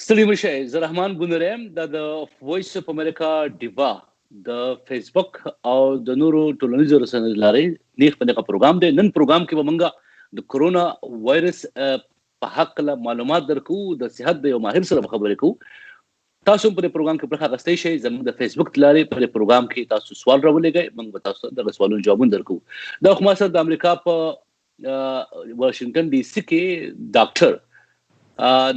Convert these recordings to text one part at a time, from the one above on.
ستړي مه شئ، زه رحمان بونیری یم. دا د وایس اف امریکا ډیوه د فیسبوک او د نورو ټولنیزو رسنیو لارې نیغ په نیغه پروګرام دی. نن پروګرام کې به موږ د کرونا وایرس په حق له معلومات درکو، د صحت د یو ماهر سره به خبرې کوو. تاسو هم په دې پروګرام کې برخه اخیستی شئ. زموږ د فیسبوک لارې په دې پروګرام کې تاسو سوال راولېږئ، موږ به تاسو ته دغه سوالونو جوابونه درکو. دا خو ما سره د امریکا په واشنګټن ډي سي کې ډاکټر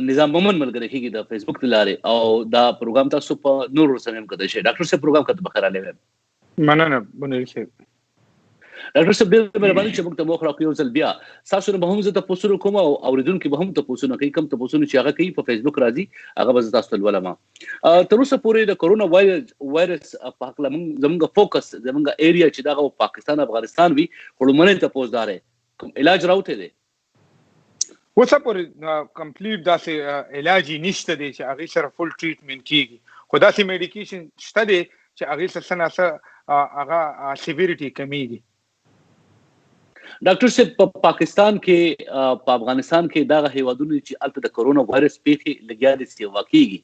نظام مومن ملګری کېږي د فیسبوک د لارې، او دا پروګرام تاسو په نورو رسنیو هم کتلی شئ. ډاکټر صاحب، پروګرام کته بخیر راغلی وایم. مننه بونیری صاحب. ډاکټر صاحب، ډېر مهرباني چې موږ ته موخه راکړو. یو ځل بیا تاسو نه به هم زه تپوسونه کوم او اورېدونکي به هم تپوسونه کوي. کوم تپوسونه چې هغه کوي په فیسبوک راځي، هغه به زه تاسو ته لولم. تر اوسه پورې د کرونا وایرس په هکله موږ زمونږ فوکس، زمونږ ایریا چې دغه پاکستان افغانستان وي، خو لومړنی تپوس دا دی، کوم علاج راوتی دی؟ اوسه پورې کمپلیټ داسې علاج نشته دی چې هغې سره فول ټریټمنټ کیږي، خو داسې میډیکیشن شته دی چې هغې سره څه ناڅه هغه سیویریټي کمیږي. ډاکټر صاحب، په پاکستان کې، په افغانستان کې دغه هیوادونه چې هلته د کرونا وایرس پیښې لګیا دي سیوا کیږي،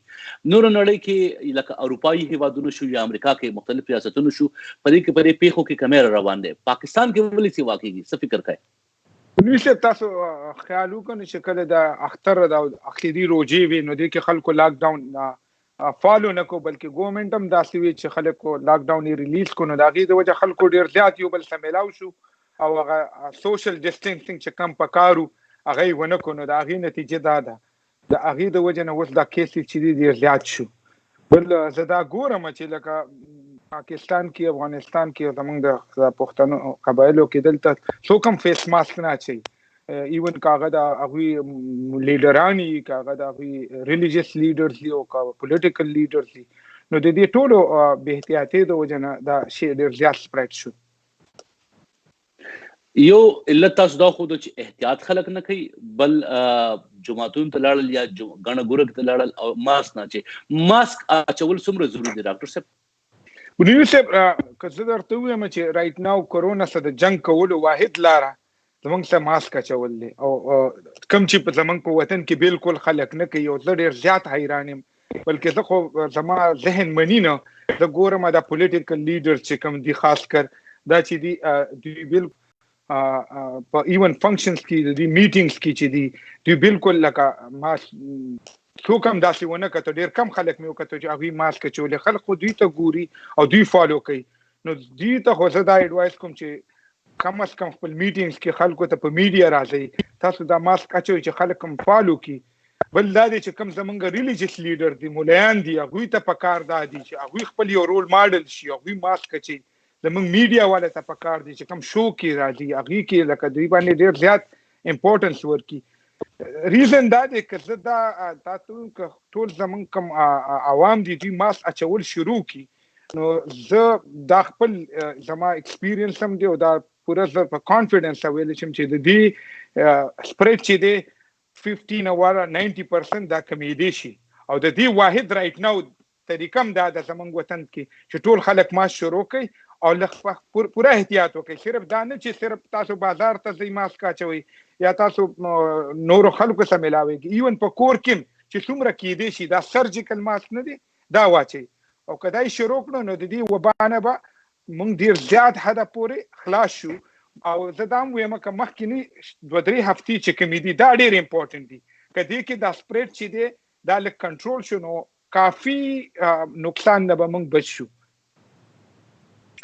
نور نړۍ کې لکه اروپایي هیوادونو شو یا امریکا کې مختلف ریاستونو شو، په دې کې په دې پیښو کې کمی روان دی. پاکستان کې ولې سیوا کیږي، څه فکر کوئ؟ نو صاحب، تاسو خیال وکړئ چې کله د اختر د اخیری روزې وي، نو دې کې خلکو لاک ډاون فالو نه کو، بلکې ګورنمنت هم داسې وي چې خلکو لاک ډاون یې ریلیز کو، نو د هغې د وجه خلکو ډېر زیات یو بل سره میلاو شو او هغه سوشل ډیسټنسینګ چې کم پکارو هغه یې ونه کو، نو د هغې نتیجه دا ده، د هغې د وجې نه اوس دا کیسې چې دي ډېر زیات شو. بل زه دا ګورم چې لکه پاکستان کې، افغانستان کې، زمونږ د پښتنو قبایلو کې دلته څوک هم فیس ماسک نه اچوي، ایون که هغه د هغوی لیډران وي، که هغه د هغوی ریلیجیس لیډرز دي او که پولیټیکل لیډرز دي، نو د دې ټولو بې احتیاطۍ د وجې نه دا شی ډېر زیات سپریډ شو. یو علت تاسو دا ښودو چې احتیاط خلک نه کوي، بل جوماتونو ته لاړل یا ګڼه ګوره ته لاړل او ماسک نه اچوي. ماسک اچول څومره ضروري دی ډاکټر صاحب؟ بونیری صاحب، که زه درته ووایم چې رایټ ناو کرونا سره د جنګ کولو واحد لاره زمونږ سره ماسک اچول دی، او کوم چې زمونږ په وطن کې بالکل خلک نه کوي، او زه ډېر زیات حیران یم، بلکې زه خو زما ذهن مني نه، زه ګورم دا پولیټیکل لیډر چې کوم دي، خاص کر دا چې دي، دوی بل په ایون فنکشنز کې، د دې میټینګز کې چې دي، دوی بالکل لکه ماسک څوک هم داسې ونه کتل، ډېر کم خلک مې وکتل چې هغوی ماسک اچولی. خلک خو دوی ته ګوري او دوی فالو کوي، نو دوی ته خو زه دا اډوایس کوم چې کم از کم خپل میټینګز کې خلکو ته په میډیا راځئ، تاسو دا ماسک اچوئ چې خلک هم فالو کړي. بل دا دی چې کوم زمونږ ریلیجیس لیډر دي، مولایان دي، هغوی ته پکار دا دي چې هغوی خپل یو رول ماډل شي، هغوی ماسک اچوي. زمونږ میډیا والا ته پکار دي چې کوم شو کې راځي هغوی کې لکه دوی باندې ډېر زیات امپورټنس ورکړي. ریزن دا دی که زه دا تاسو که ټول زمونږ کوم عوام دي دوی ماسک اچول شروع کړي، نو زه دا خپل زما ایکسپیرینس هم دی او دا پوره زه په کانفیډنس ویلی شم چې د دې سپریډ چې دی 15 او 90% دا کمېدی شي. او د دې واحد رایټ ناو طریقه هم دا ده زمونږ وطن کې چې ټول خلک ماسک شروع کړي او له پوره احتیاط وکړي. صرف دا نه چې صرف تاسو بازار ته ځئ ماسک اچوئ یا تاسو نورو خلکو سره ملاویږئ، ایون په کور کې هم چې څومره کېدی شي دا سرجیکل ماسک نه دی دا واچوئ. او که دا یې شروع کړو نو د دې وبا نه به موږ ډېر زیات حده پورې خلاص شو. او زه دا هم وایم که مخکینی 2-3 هفتې چې کومې دي دا ډېر امپورټنټ دي، که دې کې دا سپریډ چې دی دا لږ کنټرول شو نو کافي نقصان نه به موږ بچ شو.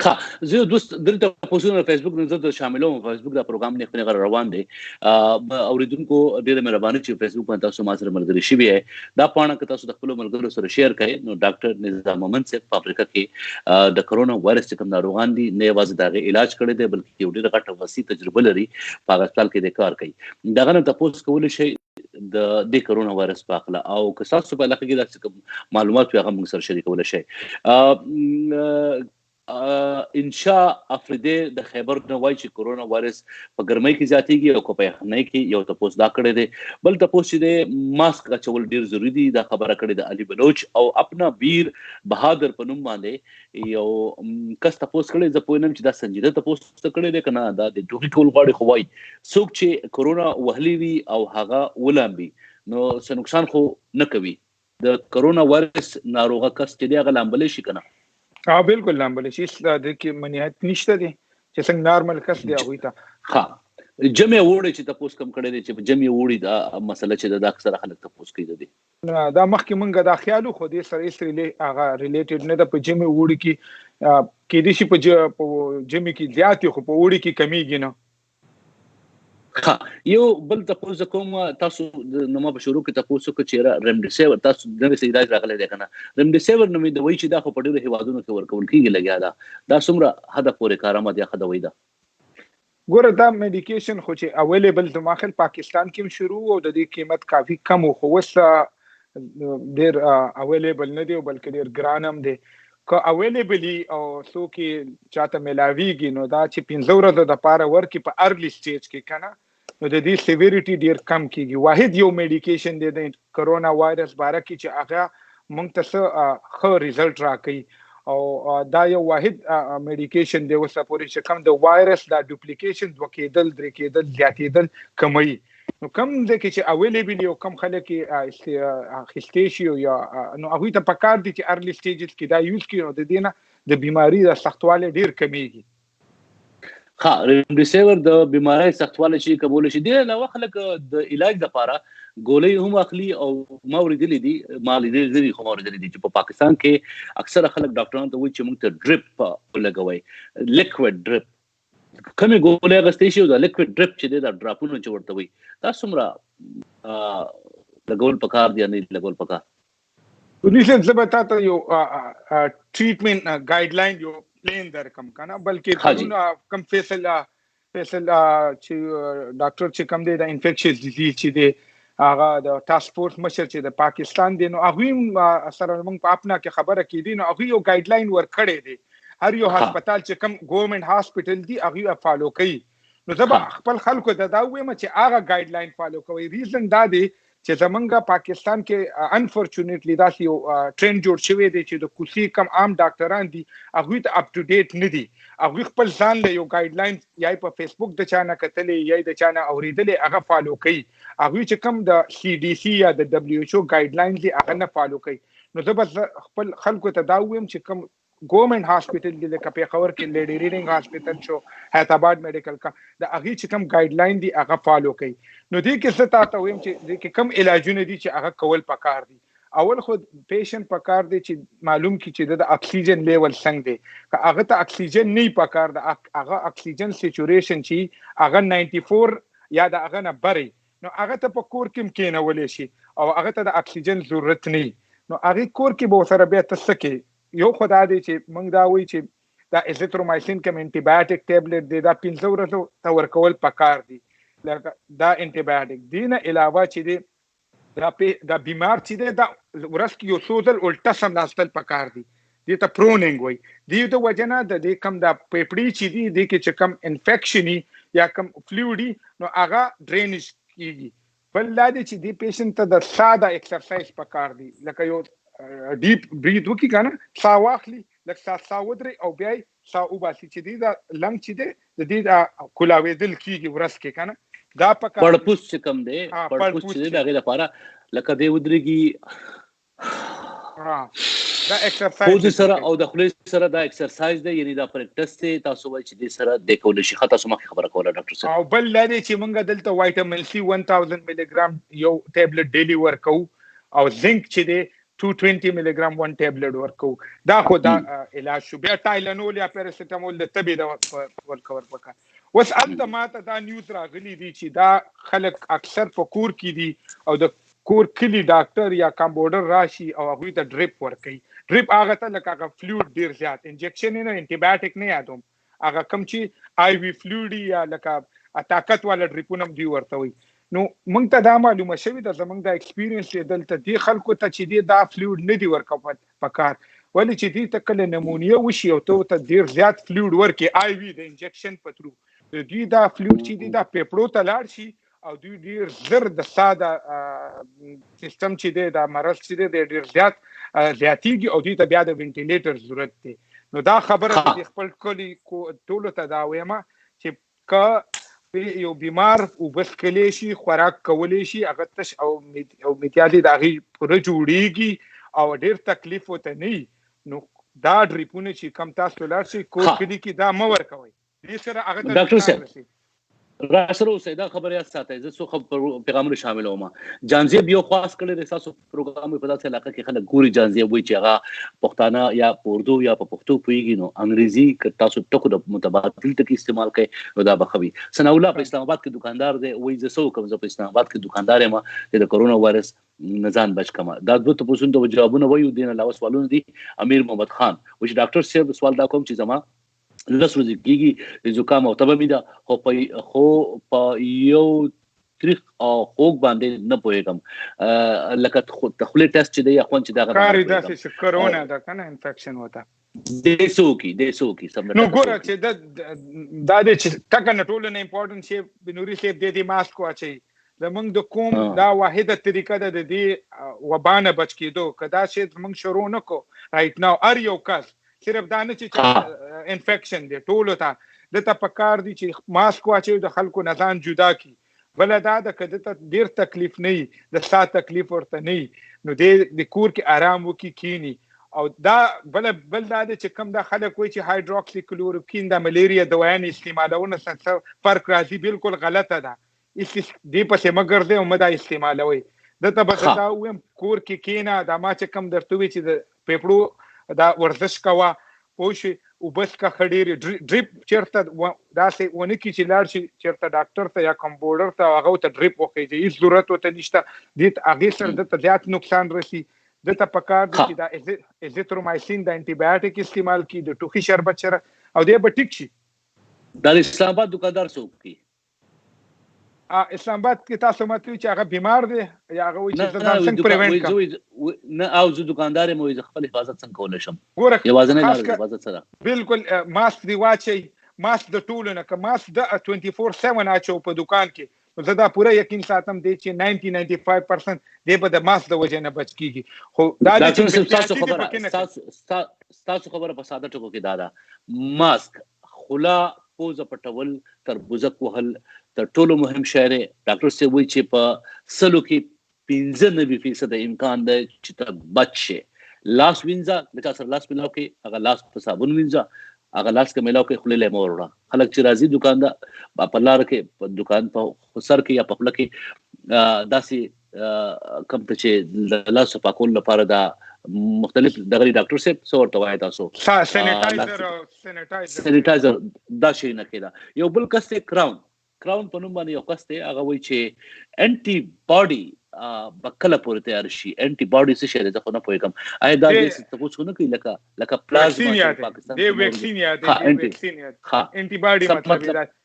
ښه، زه یو دوست دلته پوسټونه فیسبوک نه زه شاملوم. فیسبوک دا پروګرام نه خپل روان دی. اوریدونکو ډیره مهرباني چې فیسبوک باندې تاسو ما سره ملګري شوي یئ. دا پاڼه که تاسو د خپلو ملګرو سره شیر کړئ نو ډاکټر نظام مومند صاحب په افریقا کې د کرونا وایرس چې کوم ناروغان دي نه یوازې د هغې علاج کړی دی بلکې یو ډېره غټه وسیع تجربه لري، په هغه هسپتال کې دی کار کوي. دغه نه تپوس کولی شئ د دې کرونا وایرس په هکله، او که ستاسو په علاقه کې داسې کوم معلومات وي هغه موږ سره شریکولی شئ. انشا افریدی د خیبر نه وایي چې کرونا وایرس په ګرمۍ کې زیاتېږي او که په یخنۍ کې، یو تپوس دا کړی دی. بل تپوس چې دی ماسک اچول ډېر ضروري دي، دا خبره کړې ده علي بلوچ. او اپنا ویر بهادر په نوم باندې یو کس تپوس کړی، زه پوه نه یم چې دا سنجیده تپوس ته کړی دی که نه، دا د ټوخي کول غواړي، خو وایي څوک چې کرونا وهلی وي او هغه ولامبي نو څه نقصان خو نه کوي. د کرونا وایرس ناروغه کس چې دی هغه لامبلی شي کنه؟ ها، بالکل لامبلی شي، هیڅ د کې منیت نشته دی چې څنګه نارمل کس دی هغوی ته. ها، جمع وړي چې تاسو کم کړی دی چې جمع وړي، دا مسله چې دا اکثره خلک تاسو کوي د دې. دا مخکې مونږ دا خیال، خو دې سره هیڅ هغه ریلیټډ نه ده. په جمع وړي کې کې دې شي، په جمع کې زیات، خو په وړي کې کمیږي نه. ها، یو بل تاسو کوم، تاسو نو ما په شروع کې تاسو کو چې ریمډیسیور تاسو د نوې علاج راغلی دی کنه؟ ریمډیسیور نومې دوی چې دا خو په ډیرو هیوادونو کې ورکول کیږي لګیا ده، دا څومره حد پورې کارآمد یا ښه دوی ده؟ ګوره، دا میډیکیشن خو چې اویلیبل زما خیال پاکستان کې هم شروع او د دې قیمت کافي کم و، خو اوس ډیر اویلیبل نه دی، بلکې ډیر ګران هم دی. که اویلیبل او څوک چاته ملاویږي، نو دا چې 5 ورځو د پاره ورکي په ارلی سټیج کې کنه، نو د دې سیویریټي ډیر کم کیږي. واحد یو میډیکیشن دی د کرونا وایرس باره کې چې هغه مونږ ته څه ښه ریزلټ راکوي، او دا یو واحد میډیکیشن دی اوسه پورې چې کوم د وایرس دا ډوپلیکیشن، دوه کېدل، درې کېدل، زیاتېدل کموي. نو کم ځای کې چې اویلیبل یو کم خلک اخیستی شي یا، نو هغوی ته پکار دي چې ارلی سټیجز کې دا یوز کړي، نو د دې نه د بیماری د سختوالی ډیر کمیږي. ها، ریمډیسیور د بیماری سختوالی چې کمول شي. د علاوه خلک د علاج لپاره ګولۍ هم اخلي، او ما ورېدلې دي، ما لیدلې دي، خو ما ورېدلې دي چې په پاکستان کې اکثره خلک ډاکټرانو ته وایي چې موږ ته ډریپ ولګوي، لیکوډ ډریپ. کمې ګولۍ اخیستی شي او دا لیکوډ ډریپ چې دی، دا ډراپونه چې ورته وایي، دا څومره لګول پکار دي یا نه لګول پکار؟ پولیس، زه به تاته یو ټریټمنټ ګایډ لاین، یو پلان درکم کنه، بلکې کوم فیصل فیصل چې ډاکټر چې کوم دی، د انفیکشس ډیزیز چې دی، هغه د ټاسک فورس مشر چې د پاکستان دی، نو هغه سره موږ په اپنا کې خبره کړې، نو هغه یو ګایډ لاین ورکړی دی. هر یو هسپتال چې کوم ګورنمنت هاسپټل دی، هغه فالو کوي. نو زه به خپل خلکو ته دا وایم چې هغه ګایډ لاین فالو کوي. ریزن دا دی چې زمونږ پاکستان کې انفورچونټلی داسې یو ټرند جوړ شوی دی چې د کوڅې کم عام ډاکټران دي، هغوی ته اپ ټو ډیټ نه دي. هغوی خپل ځان له یو ګایډ لاین یا په فیسبوک د چا نه کتلې یا د چا نه اورېدلې، هغه فالو کوي. هغوی چې کوم د سی ډي سي یا د ډبلیو ایچ او ګایډ لاین دي، هغه نه فالو کوي. نو زه به خپل خلکو ته دا ووایم چې کوم ګورنمنت هاسپټل دی، لکه پیښور کې لیډي ریډینګ هاسپټل شو، حیات آباد میډیکل کا، د هغې چې کوم ګایډ لاین دی، هغه فالو کوي. نو دې کې زه تاته وایم چې دې کې کوم علاجونه دي چې هغه کول پکار دي. اول خو پیشنټ پکار دی چې معلوم کی چې د اکسیجن لیول څنګه دی. که هغه ته اکسیجن نه پکار ده، هغه اکسیجن سیچوریشن چې هغه 94 یا د هغه نه بری، نو هغه ته په کور کې کېنولی شي او هغه ته د اکسیجن ضرورت نه، نو هغه کور کې به سره بیا ته څه کې؟ یو خدا دی چې موږ دا وایي چې دا ازیترومایسین کوم انټي بایوټیک ټابلیټ دی، دا 5 ورځو ته ورکول پکار دی، لکه دا انټي بایوټیک دینه علاوه چې دی، دا بیمار چې دی، دا ورځ کې یو څو ځل الټه سملاستل پکار دی. دې ته پرونینګ وایي. دې د وجنه د دې کم دا پېپړې چې دی، دې کې چې کم انفیکشني یا کم فلویډي، نو هغه ډرینج کیږي. بل دا دی چې دې پیشنټ ته د ساده اکسرسایز پکار دی، لکه یو ډیپ بریت وکړي کنه، سا واخلي، لږ سا سا ودرې او بیا سا وباسي، چې دې دا لنګ چې دی، د دې دا کولاوېدل کیږي ورځ کې کنه، دا پکار. پړپوس چې کوم دی، پړپوس چې دی، د هغې لپاره لکه دی ودرېږي دا اکسرسایز پوزې سره او د خولې سره، دا اکسرسایز دی، یعنی دا پریکټس دی. تاسو وایئ چې دې سره د کولی شي. ښه، تاسو مخکې خبره کوله ډاکټر صاحب. او بل دا دی چې موږ دلته وایټامین سی 1000 ملي ګرام یو ټابلیټ ډیلی ورکو، او زنک چې دی 220 ملي ګرام 1 ټابلیټ ورکو. دا خو دا علاج شو. بیا ټایلنول یا پیراسیټامول د تبې د ورکول پکار. اوس هلته ماته دا نیوز راغلی دی چې دا خلک اکثر په کور کې دي، او د کور کلی ډاکټر یا کمپاونډر راشي او هغوی ته ډریپ ورکوي. ډریپ هغه ته لکه هغه فلویډ ډیر زیات، انجکشن نه، انټي بایوټیک نه یادوم، هغه کم چې آی وی فلویډ یا لکه طاقت والا ډریپونه هم دوی ورته وایي. نو موږ ته دا معلومه شوې ده، زموږ دا ایکسپیرینس دی دلته، دې خلکو ته چې دی دا فلویډ نه دی ورکول پکار، ولې چې دې ته کله نمونیا وشي او ته ورته ډیر زیات فلویډ ورکې آی وی د انجکشن په تھرو، د دوی دا فلویډ چې دی دا پیپړو ته لاړ شي او دوی ډیر زر د ساده سیستم چې دی، دا مرض چې دی ډیر زیات زیاتیږي او دوی ته بیا د وینټیلیټر ضرورت دی. نو دا خبره د خپل کلی ټولو ته دا وایم چې که یو بیمار اوبه څښلی شي، خوراک کولی شي، هغه تش او میتیازې د هغې پوره جوړیږي او ډیر تکلیف ورته نه وي، نو دا ډریپونه چې کم تاسو لاړ شئ کور کلي کې دا مه ورکوئ، دې سره هغه ته ډاکټر صاحب را سره اوسئ، دا خبره یاد ساتئ، زه څو پیغامونه شاملوم. جانزیب یو خواست کړی دی، ستاسو پروګرام په داسې علاقه کې خلک ګوري، جانزیب وایي چې هغه پښتانه یا په اردو یا په پښتو پوهېږي، نو انګریزي که تاسو ټکو د متبادل ټکي استعمال کړئ نو دا به ښه وي. ثناء الله په اسلام آباد کې دکاندار دی، وایي زه څه وکړم، زه په اسلام آباد کې دکاندار یم چې د کرونا وایرس نه ځان بچ کړم. دا دوه تپوسونو ته به جوابونه وایو، دې نه علاوه سوالونه دي. امیر محمد خان وایي چې ډاکټر صاحب سوال دا کوم چې زما لس ورځې کېږي د زکام او تبه مې ده، خو په یو تریخ او خوږ باندې نه پوهېږم، لکه د خولې ټیسټ چې دی یا خوند چې دغه باندې ښکاري نه پوهېږم. داسې چې کرونا ده که نه انفیکشن ورته. دی څه وکړي، دی څه وکړي؟ سم نو ټکه څه ګوره وکړي؟ چې دا دی چې ټکه نه ټولو نه امپورټنټ شی بنوري صاحب دی دې ماسک واچوي. زمونږ د کوم دا واحده طریقه ده د دې وبا نه بچ کېدو، که دا شی زمونږ شروع نه کړو رایټ ناو، هر یو کس صرف دا نه چې انفیکشن دی ټولو ته ده ته پکار دی چې ماسک واچوي، د خلکو نه ځان جدا کړي. بله دا ده که ده ته ډېر تکلیف نه وي، د ساه تکلیف ورته نه وي، نو دی د کور کې آرام وکړي، کښېني. او دا بل دا دی چې کوم دا خلک وایي چې هایدروکسي کلوروکین د ملیریا دوایانې استعمالونه څه فرق راځي، بالکل غلطه ده. هېڅ دې پسې مه ګرځئ او مه دا استعمالوئ. ده ته به زه دا ووایم کور کې کښېنه، دا ما چې کوم درته وویل چې د پیپړو دا ورزش کوه، پوه شوې، اوبه څښه ښه ډېرې، ډریپ چېرته داسې ونه کړي چې لاړ شي چېرته ډاکټر ته یا کوم بورډر ته هغه ورته ډریپ وښیي، هېڅ ضرورت ورته نشته. دې ته هغې سره ده ته زیات نقصان رسي. ده ته پکار دی چې دا ازیترومایسین د انټي بایوټیک استعمال کړي، د ټوخي شربت سره، او دی به ټیک شي. دا د اسلام آباد دکاندار څوک دی؟ اسلام آباد کې تاسو ماته وویل چې هغه بیمار دی یا هغه وایي چې نه، زه نه، ځان څنګه پریوینټ کړم؟ نه، او زه دکاندار یم، وایي زه خپل حفاظت څنګه کولی شم؟ ګوره، یوازینۍ خاص لاره د حفاظت سره. بالکل، ماسک دی واچوي، ماسک د ټولو نه، که ماسک د 24/7 اچو په دکان کې، نو زه دا پوره یقین ساتم دی چې 90-95% دی به د ماسک د وجې نه بچ کېږي. خو دا دی ډاکټر چې صاحب، احتیاطي دی پکې نه کوي. ستاسو خبره په ساده ټکو کې دا ده، ماسک، خوله، پوزه پټول، تربوزک وهل تر ټولو مهم شی دی. ډاکټر صاحب وایي چې په سلو کې 95% امکان دی چې ته بچ شې. لاس وینځه، د چا سره لاس ملاو کړې هغه لاس په صابون وینځه، هغه لاس که ملاو کړې خولې له یې مه وروړه. خلک چې راځي دکان ته، په لاره کې، په دکان په سر کې یا په خوله کې، داسې، کوم ته چې د لاسو پاکولو لپاره دا مختلف دغه ډاکټر صاحب څه ورته وایي تاسو؟ سینیټایزر. سینیټایزر دا شی نه کېده. یو بل کس دی کراون په نوم باندې یو کس دی، هغه وایي چې انټي باډي، به کله پورې تیار شي؟ انټي باډي څه شی دی؟ زه خو نه پوهېږم. آیا دا داسې تپوس خو نه کوي لکه پلازما ویکسین چې یاد دی. پاکستان دی کې موجود ویکسین یاد دی. دی انټي. ویکسین یاد دی. انټي باډي څه مطلب یې مطلب؟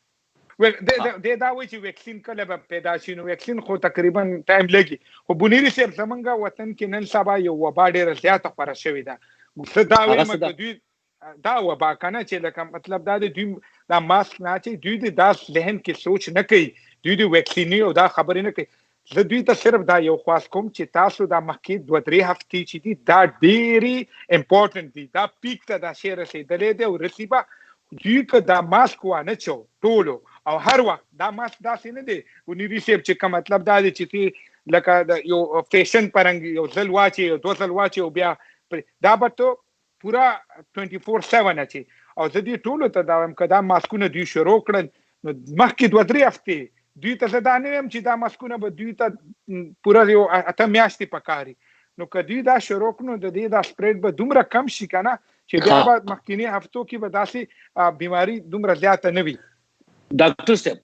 دا دی دا وایي چې ویکسین کله به پیدا شي، نو ویکسین خو تقریبا ټایم لګي. خو بونیري صاحب زمونږ وطن کې نن سبا یو وبا ډېره زیاته خوره شوې ده. زه دا هغه وایم څه ده؟ که دوی دا وبا که نه چې لکه مطلب دا دی دوی دا ماسک نه اچوي، دوی دې دا ذهن کې سوچ نه کوي، دوی دې ویکسیني او دا خبرې نه کوي. زه دوی ته صرف دا یو خواست کوم چې تاسو دا مخکې دوه درې هفتې چې دي دا ډېرې امپورټنټ دي، دا پیک ته دا شی رسېدلی دی او رسي به. دوی که دا ماسک وانه چو ټولو او هر وخت دا ماسک داسې نه دی بونیري صاحب چې که مطلب دا دی چې تی لکه د یو فیشن په رنګ یو ځل واچي یو دوه ځل واچي او بیا پرې، دا به ته پوره 24/7 اچي. او زه دې ټولو ته دا وایم که دا ماسکونه دوی شروع کړل نو مخکې دوه درې هفتې دوی ته زه دا نه وایم چې دا ماسکونه به دوی ته پوره یو اته میاشتې پکاري، نو که دوی دا شروع کړو نو د دې دا سپریډ به دومره کم شي که نه چې بیا به مخکینی هفتو کې به داسې، بیماری دومره زیاته نه وي. ډاکټر صاحب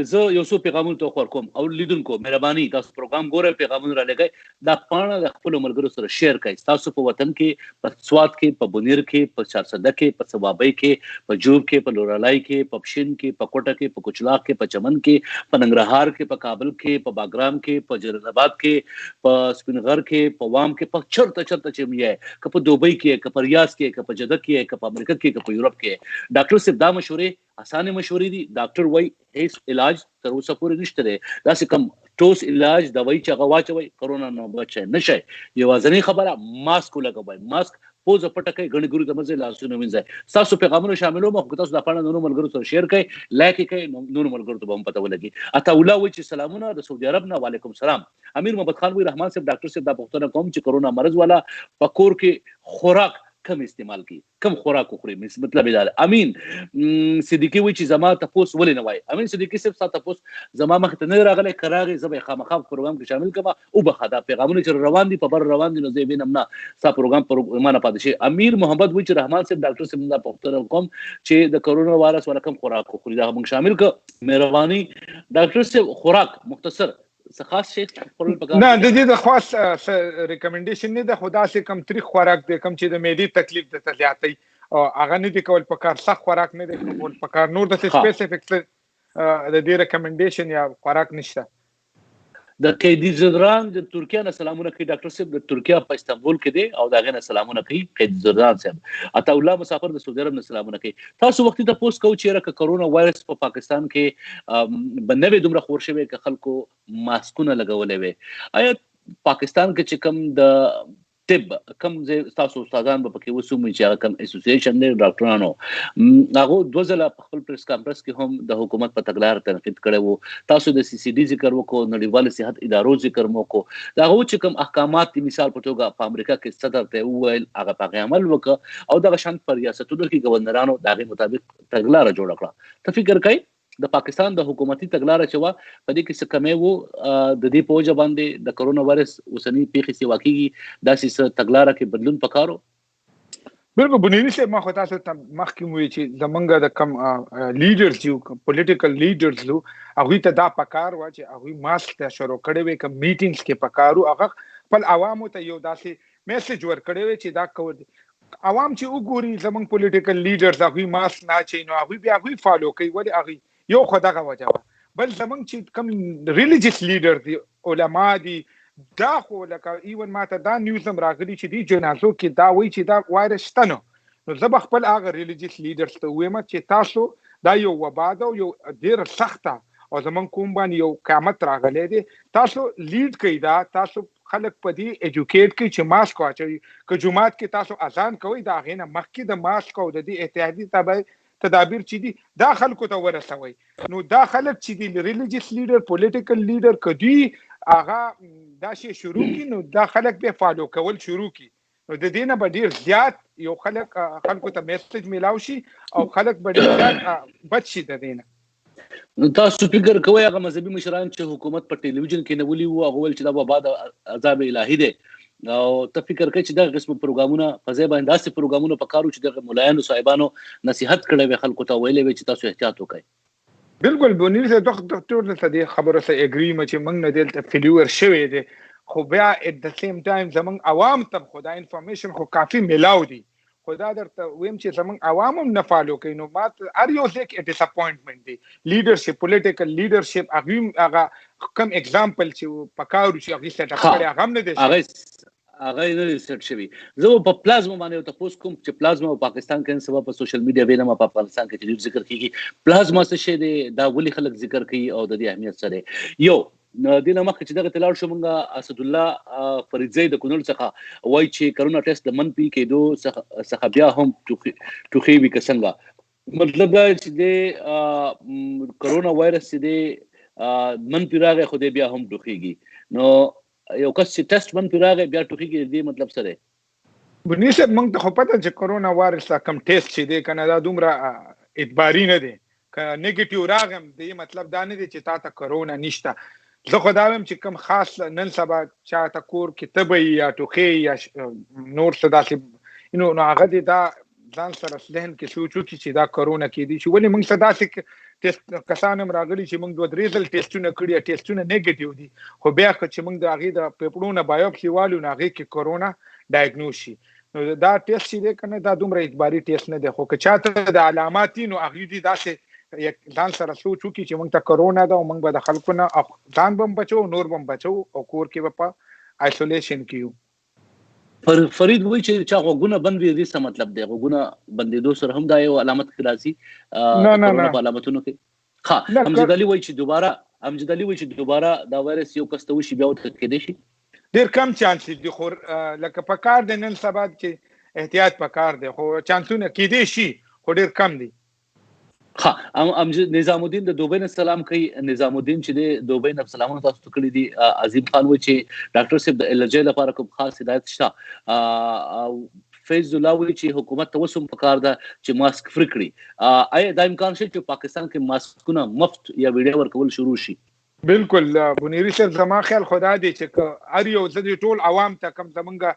زه یو څو پیغامونه ته ورکوم او لیدونکو مهرباني تاسو پروګرام ګورئ، پیغامونه را لېږئ، دا پاڼه د خپلو ملګرو سره شیر کړئ. تاسو په وطن کې، په سوات کې، په بونیر کې، په چارسده کې، په صوابۍ کې، په جوب کې، په لورالای کې، په پشین کې، په کوټه کې، په کچلاغ کې، په چمن کې، په ننګرهار کې، په کابل کې، په باګرام کې، په جلال آباد کې، په سپین غر کې، په وام کې، په چرته چرته چې هم یې، که په دوبۍ کې، که په ریاض کې، که په جده کې، که په امریکا کې، که په یورپ کې. ډاکټر صاحب دا مشورې اسانې مشورې دي. ډاکټر وایي هیڅ علاج تر اوسه پورې نشته دی، داسې کوم ټوس علاج دوايي چې هغه واچوئ کرونا نه بچی نه شئ. یوازنۍ خبره ماسک ولګوئ، ماسک پوزه پټه کړئ، ګڼې ګوري ته مه ځئ، لاسونه وینځئ. ستاسو پیغامونه شاملوم، خو که تاسو دا پاڼه نورو ملګرو سره شیر کړئ، لایک یې کړئ، نو نورو ملګرو ته به هم پته ولګي. عطاالله وایي چې سلامونه د سعودي عرب نه. وعلیکم سلام. امیر محمد خان وایي رحمان صاحب، ډاکټر صاحب دا پوښتنه کوم چې کرونا مرض والا په کور کې خوراک کم استعمال کړي، کم خوراک وخوري، مطلب یې دا دی. امین صدیقي وایي چې زما تپوس ولې نه وایي؟ امین صدیقي صاحب، ستا تپوس زما مخې ته نه راغلی، که راغی زه به یې خامخا په پروګرام کې شامل کړم. وبخښه، دا پیغامونه چې روان دي په بر روان دي، نو زه یې وینم نه، ستا پروګرام پر ما نه پاتې شي. امیر محمد وایي چې رحمان صاحب، ډاکټر صاحب دا پوښتنه کوم چې د کرونا وایرس والا کم خوراک وخوري؟ دا موږ شامل کړ، مهرباني. ډاکټر صاحب، خوراک مختصر څه خاص شی خوړل پکار؟ نه، د دې د خاص ریکمنډیشن نه ده، خو داسې کم تریخ خوراک دی کوم چې د معدې تکلیف د ته زیاتوي او هغه نه دی کول پکار، سخت خوراک نه دی کول پکار. نور د سپیسیفیک د دې ریکمنډیشن یا خوراک نشته. د قیدی زدران د ترکیه نه سلامونه کوي. ډاکټر صاحب د ترکیه په استانبول کې دی او دا غنه سلامونه کوي قیدی زدران صاحب. عطا الله مسافر د سعودي عرب نه سلامونه کوي. تاسو وختي ته پوسټ کوو چې رکه کرونا وایرس په پاکستان کې بنوي دومره خور شوی که خلکو ماسکونه لګولې وي. آیا پاکستان کې چې کوم د طب کوم ځای تاسو استادان به پکې وسومي چې هغه کوم اسوسییشن دی ډاکټرانو، هغه دوه ځله په خپل پریس کانفرنس کې هم د حکومت په تګلار تنقید کړی وو. تاسو د سی سی ډي ذکر وکړو، نړیوال صحت ادارو ذکر مو وکړو، دا هغه چې کوم احکامات دي، مثال په توګه په امریکا کې صدر ته وویل هغه په هغې عمل وکړ او دغه شان په ریاستونو کې ګورنرانو د هغې مطابق تګلاره جوړه کړه. ته فکر کوې د پاکستان د حکومتي تګلاره چې وه په دې کې څه کمی وو، د دې په وجه باندې د کرونا وایرس اوسنۍ پیښې سیوا کیږي، داسې څه تګلاره کې بدلون پکارو؟ بالکل بنیری صاحب، ما خو تاسو ته مخکې وویل چې زمونږ د کم لیډرز یو پولیټیکل لیډرز یو هغوی ته دا پکار وه چې هغوی ماسک ته شروع کړی وي، کوم میټینګز کې پکار وو هغه خپل عوامو ته یو داسې میسج ورکړی وي چې دا کول عوام چې وګوري زمونږ پولیټیکل لیډرز هغوی ماسک نه اچوي، نو هغوی بیا هغوی فالو کوي. ولې هغوی یو خو دغه وجه وه. بل زمونږ چې کوم ریلیجیس لیډر دي، علما دي، دا خو لکه ایون ماته دا نیوز هم راغلی چې دی جنازو کې دا وایي چې دا وایرس شته. نو زه به خپل هغه ریلیجیس لیډرز ته ووایم چې تاسو دا یو وبا ده او یو ډېره سخته او زمونږ کوم باندې یو قیامت راغلی دی، تاسو لیډ کوئ، دا تاسو خلک په دې ایجوکیټ کوي چې ماسک واچوي. که جومات کې تاسو اذان کوئ، د هغې نه مخکې د ماسک او د دې احتیاطي تدابیر چې دي دا خلکو ته ورسوي. نو دا خلک چې دي ریلیجیس لیډر، پولیټیکل لیډر، که دوی هغه دا شی شروع کړي نو دا خلک به فالو کول شروع کړي، نو د دې نه به ډېر زیات یو خلک خلکو ته میسج میلاو شي او خلک به ډېر زیات بچ شي د دې نه. نو تاسو فکر کوئ هغه مذهبي مشران چې حکومت په ټلویزیون کې نیولي وو، هغه ویل چې دا وبا د عذاب الهي دی، او ته فکر کوې چې دغه قسم پروګرامونه په ځای باندې داسې پروګرامونه پکار وو چې دغه ملایانو صاحبانو نصیحت کړی وي، خلکو ته ویلی وي چې تاسو احتیاط وکړئ؟ بالکل بونیر صاحب، ټول ته دې خبرو سره اګری یم چې موږ نه دلته فیلور شوی دی، خو بیا ات د سیم ټایم زمونږ عوام ته خو دا انفارمیشن خو کافي میلاو دی، خو دا درته ویم چې زمونږ عوام هم نه فالو کوي. نو ما ته هر یو ځای کې ډیسپوینټمنټ دی. لیډرشپ، پولیټیکل لیډرشپ، هغوی هم هغه کوم اگزامپل چې پکار و چې هغوی سیټ اپ کړی هغه هم نه دی شوی. هغه نه دی سیټ شوی. زه به په پلازما باندې یو تپوس کوم چې پلازما په پاکستان کې نن سبا په سوشل میډیا وینم، په افغانستان کې چې ډېر ذکر کیږي، پلازما څه شی دی، دا ولې خلک ذکر کوي او د دې اهمیت څه دی؟ یو دې نه مخکې چې دغه ته لاړ شو موږ، اسدالله فریدزی د کونړ څخه وایي چې کرونا ټیسټ د منفي کېدو څخه بیا هم ټوخي وي که څنګه؟ مطلب دا چې دی کرونا وایرس چې دی منفي راغی خو دی بیا هم ټوخېږي. نو یو کس چې ټیسټ منفي راغی بیا ټوخېږي، د دې مطلب څه دی؟ بونیر صاحب، موږ ته خو پته چې کرونا وایرس دا کوم ټیسټ چې دی که نه، دا دومره اعتباري نه دی. که نیګیټیو راغی هم د دې مطلب دا نه دی چې تا ته کرونا نشته. زه خو دا وایم چې کوم خاص نن سبا چا ته کور کې تبه وي یا ټوخی یا نور څه داسې نو هغه دې دا ځان سره ذهن کې سوچ وکړي چې دا کرونا کېدای شي. ولې موږ څه داسې ټیسټ کسان هم راغلي چې موږ 2-3 ځل ټیسټونه کړي، ټیسټونه نیګیټیو دي، خو بیا که چې موږ د هغې د پېپړو نه بایوپسي والو نو هغې کې کرونا ډایګنوز شي. نو دا ټیسټ چې دی که نه، دا دومره اعتباري ټیسټ نه دی، خو که چا ته د علامات دي نو هغوی دې داسې ځان سره سوچ وکړي چې موږ ته کرونا ده او موږ به د خلکو نه ځان به هم بچو، نور به هم بچو او کور کې به په آیسولیشن کې یو. فرید وایي چې چا غوږونه بند وي، دې څه مطلب دی؟ غوږونه بندېدو سره هم دا یو علامت کې راځي، نه، د نه، کرونا نه. په علامتونو کې. نه، امجد علي وایي چې دوباره دا وایرس یو کس ته وشي بیا ورته کېدای شي؟ ډېر کم چانس دي، خو لکه په کار دی نن سبا چې احتیاط پکار دی، خو چانسونه کېدای شي خو ډیر کم دي. ها، نظام الدین د دوبۍ نه سلام کوي. نظام الدین چې د دوبۍ نه سلامونه تاسو ته کړی دي. عظیم خان وایي چې ډاکټر صاحب، د الرجۍ لپاره کوم خاص هدایت شته؟ فیض الله وایي چې حکومت ته اوس هم پکار ده چې ماسک فري کړي. آیا دا امکان شته چې پاکستان کې ماسکونه مفت یا ویډیو ورکول شروع شي؟ بالکل بونیری صاحب، زما خیال خدا دی چې که هر یو، زه د ټول عوام ته، کم زمونږ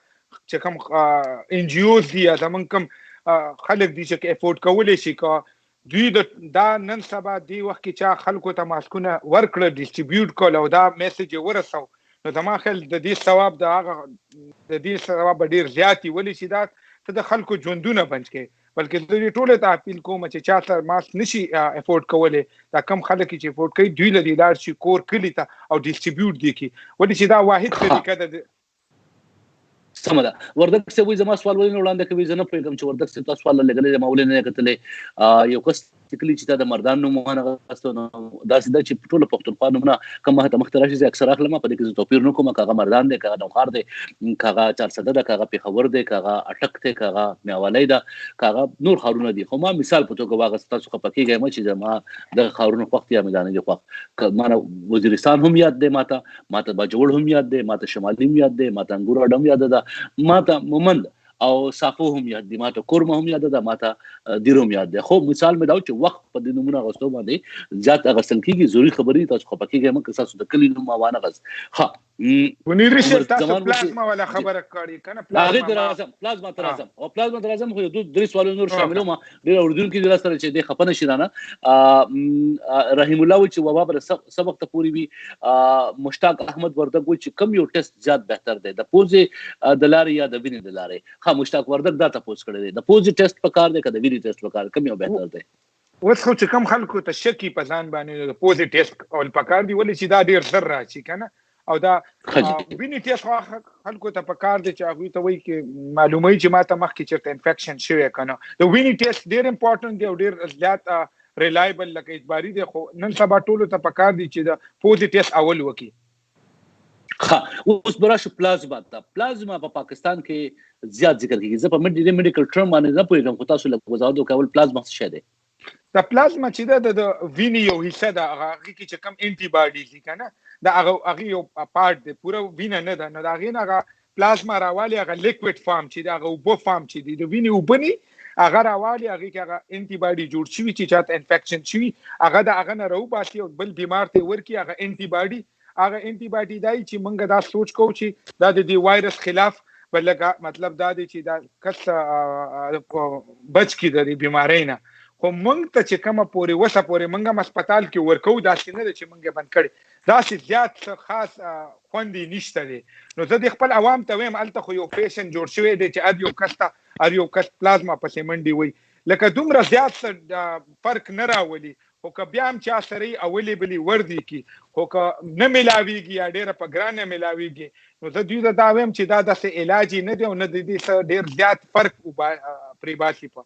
چې کوم ان جی اوز دي یا زمونږ کوم خلک دي چې افورډ کولی شي، که دوی د دا نن سبا دی وخت کې چا خلکو ته ماسکونه ورکړه، distribute کول او دا message ورسو، نو زما خیال د دې ثواب د هغه د دې ثواب به ډیر زیات وي، ولې چې دا ته د خلکو ژوندونه بچ کې. بلکې زه دې ټولو ته اپیل کوم چې چا سره ماسک نشي افورډ کولی، دا کم خلک چې افورډ کوي دوی له دې لاړ شي کور کلي ته او distribute دي کی، ولې چې دا واحد طریقه ده. سمه ده. وردګ صاحب وایي زما سوال ولې نه وړاندې کوي؟ زه نه پوهېږم چې وردګ صاحب تاسو سوال لګلې دی، ما ولې نه کتلی. یو کس لیکلي چې دا د مردان نوم وانه غوښتو، نو داسې ده چې ټوله پښتونخوا نومونه کوم مخ ته مخ ته راشي زه اکثر اخلم، په دې کې زه توپیر نه کوم که هغه مردان دی، که هغه نوښار دی، که هغه چارسده ده، که هغه پېښور دی، که هغه اټک دی، که هغه میاوالۍ ده، که هغه نور ښارونه دي. خو ما مثال په توګه واغست، تاسو خفه کېږئ مه چې زما دغه ښارونه خوښ دي یا مې دا نه دي خوښ. که ما نه وزیرستان هم یاد دی، ماته باجوړ هم یاد دی، ماته شمالي هم یاد دی، ماته انګور اډه هم یاد ده، ماته مومند او صافو هم یاد دي، ماته کورمه هم یاد ده، ماته دیر هم یاد دی. خو مثال مې دا و چې وخت په دې نومونه اخیستو باندې زیات اخیستل کېږي، ضروري خبرې دي، تاسو خفه کېږئ مه که ستاسو د کلي نوم ما وانه غست. ښه، بونیری صاحب، عمر تاسو زمان وایي چې پلازما والا خبره کړې که نه؟ هغې ته پلازما ما راځم، پلازما ته راځم، او پلازما ته راځم، خو یو دوه درې سوالونه نور شاملوم. ډېر اورېدونکي دي را سره چې دې خفه نه شي رانه. رحیم الله وایي چې وبا به څه وخته پورې وي؟ مشتاق احمد وردګ وایي چې کوم یو ټیسټ زیات بهتر دی، د پوزې د لارې یا د وینې د لارې؟ ښه، مشتاق وردګ دا تپوس کړی دی، د پوزې ټیسټ پکار دی که د وینې ټیسټ پکار دی، کوم یو بهتر دی؟ اوس خو چې کوم خلکو ته شک وي په ځان باندې، نو د پوزې ټیسټ کول پکار دی، ولې چې دا ډېر زر راشي که نه. او دا وینې ټیسټ خو خلکو ته پکار دی چې هغوی ته وایي چې معلوموي چې ما ته مخکې چېرته infection شوی که نه. د وینې ټیسټ ډېر important دی او ډېر زیات reliable لکه اعتباري دی، خو نن سبا ټولو ته پکار دی چې د پوزې ټیسټ اول وکړي. ښه، اوس به راشو پلازما ته. پلازما په پاکستان کې زیات ذکر کېږي، زه په medical term باندې نه پوهېږم، خو تاسو لږ وضاحت وکړئ. اول پلازما څه شی دی؟ دا پلازما چې ده د وینې یو حصه ده، هغه هغې کې چې کوم انټي باډیز دي که نه، دا هغې یو part دی، پوره وینه نه ده. نو د هغې نه هغه پلازما راوالي، هغه liquid form چې ده، هغه اوبه form چې دي، د وینې اوبه نی، هغه راوالي، هغې کې هغه انټي باډي جوړ شوي چې چاته infection شوي، هغه د هغه نه راوباسي او بل بیمار ته یې ورکړي. هغه انټي باډي، هغه انټي باډي دی چې موږ دا سوچ کوو چې دا د دې وایرس خلاف به لږه، مطلب دا دی چې دا کس بچ کړي د دې بیمارۍ نه. خو موږ ته چې کومه پورې وسه پورې موږ هم هسپتال کې ورکوو، داسې نه ده چې موږ یې بند کړي، داسې زیات څه خاص خوند یې نشته دی. نو زه د خپل عوام ته وایم، هلته خو یو فیشن جوړ شوی دی چې هر یو کس پلازما پسې منډې وهي، لکه دومره زیات څه فرق نه راولي. خو که بیا هم چا سره یې اولې بلې ور دي کي، خو که نه ملاویږي یا ډېره په ګرانه ملاویږي، نو زه دوی ته دا وایم چې دا داسې علاج یې نه دی او نه د دې څه ډېر زیات فرق پرې باسي. په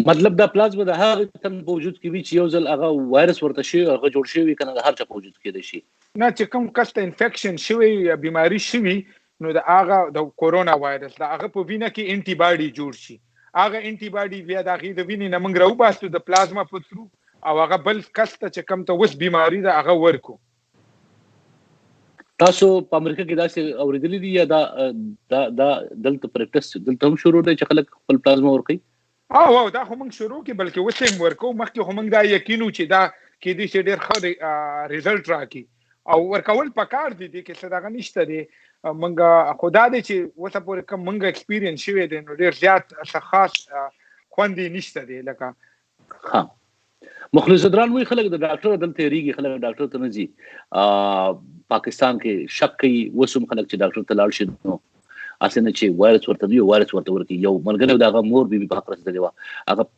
مطلب دا پلازما د هغه تن په وجود کې وي چې یو ځل هغه وایرس ورته شوی، هغه جوړ شوی وي که نه، د هر چا په وجود کې دی شي؟ نه، چې کوم کس ته infection شوی یا بیماری شوی، نو د هغه د کورونا وایرس د هغه په وینه کې انټي باډي جوړ شي، هغه انټي باډي بیا د هغې د وینې نه موږ راوباسو د پلازما په through، او هغه بل کس ته چې کوم ته اوس بیماری ده هغه ورکو. تاسو په امریکا کې داسې اورېدلي دي یا دا دلته practice دلته هم شروع دی چې خلک خپل پلازما ورکوي؟ او دا خو موږ شروع کړي، بلکې اوس یې هم ورکوو. مخکې خو موږ دا یقین و چې دا کېدای شي ډېر ښه result راکړي او ورکول پکار دي، دې کې څه دغه نشته دی. موږ خو دا دی چې اوسه پورې کوم موږ experience شوی دی، نو ډېر زیات څه خاص خوند یې نشته دی. لکه مخلص ځدران وایي خلک د ډاکټر دلته تېرېږي، خلک ډاکټر ته نه ځي. پاکستان کې شک کوي اوس هم خلک چې ډاکټر ته لاړ شي نو هسې نه چې وایرس ورته نه وي، وایرس ورته ورکړي. یو ملګری د هغه مور بیبي په حق رسېدلې وه،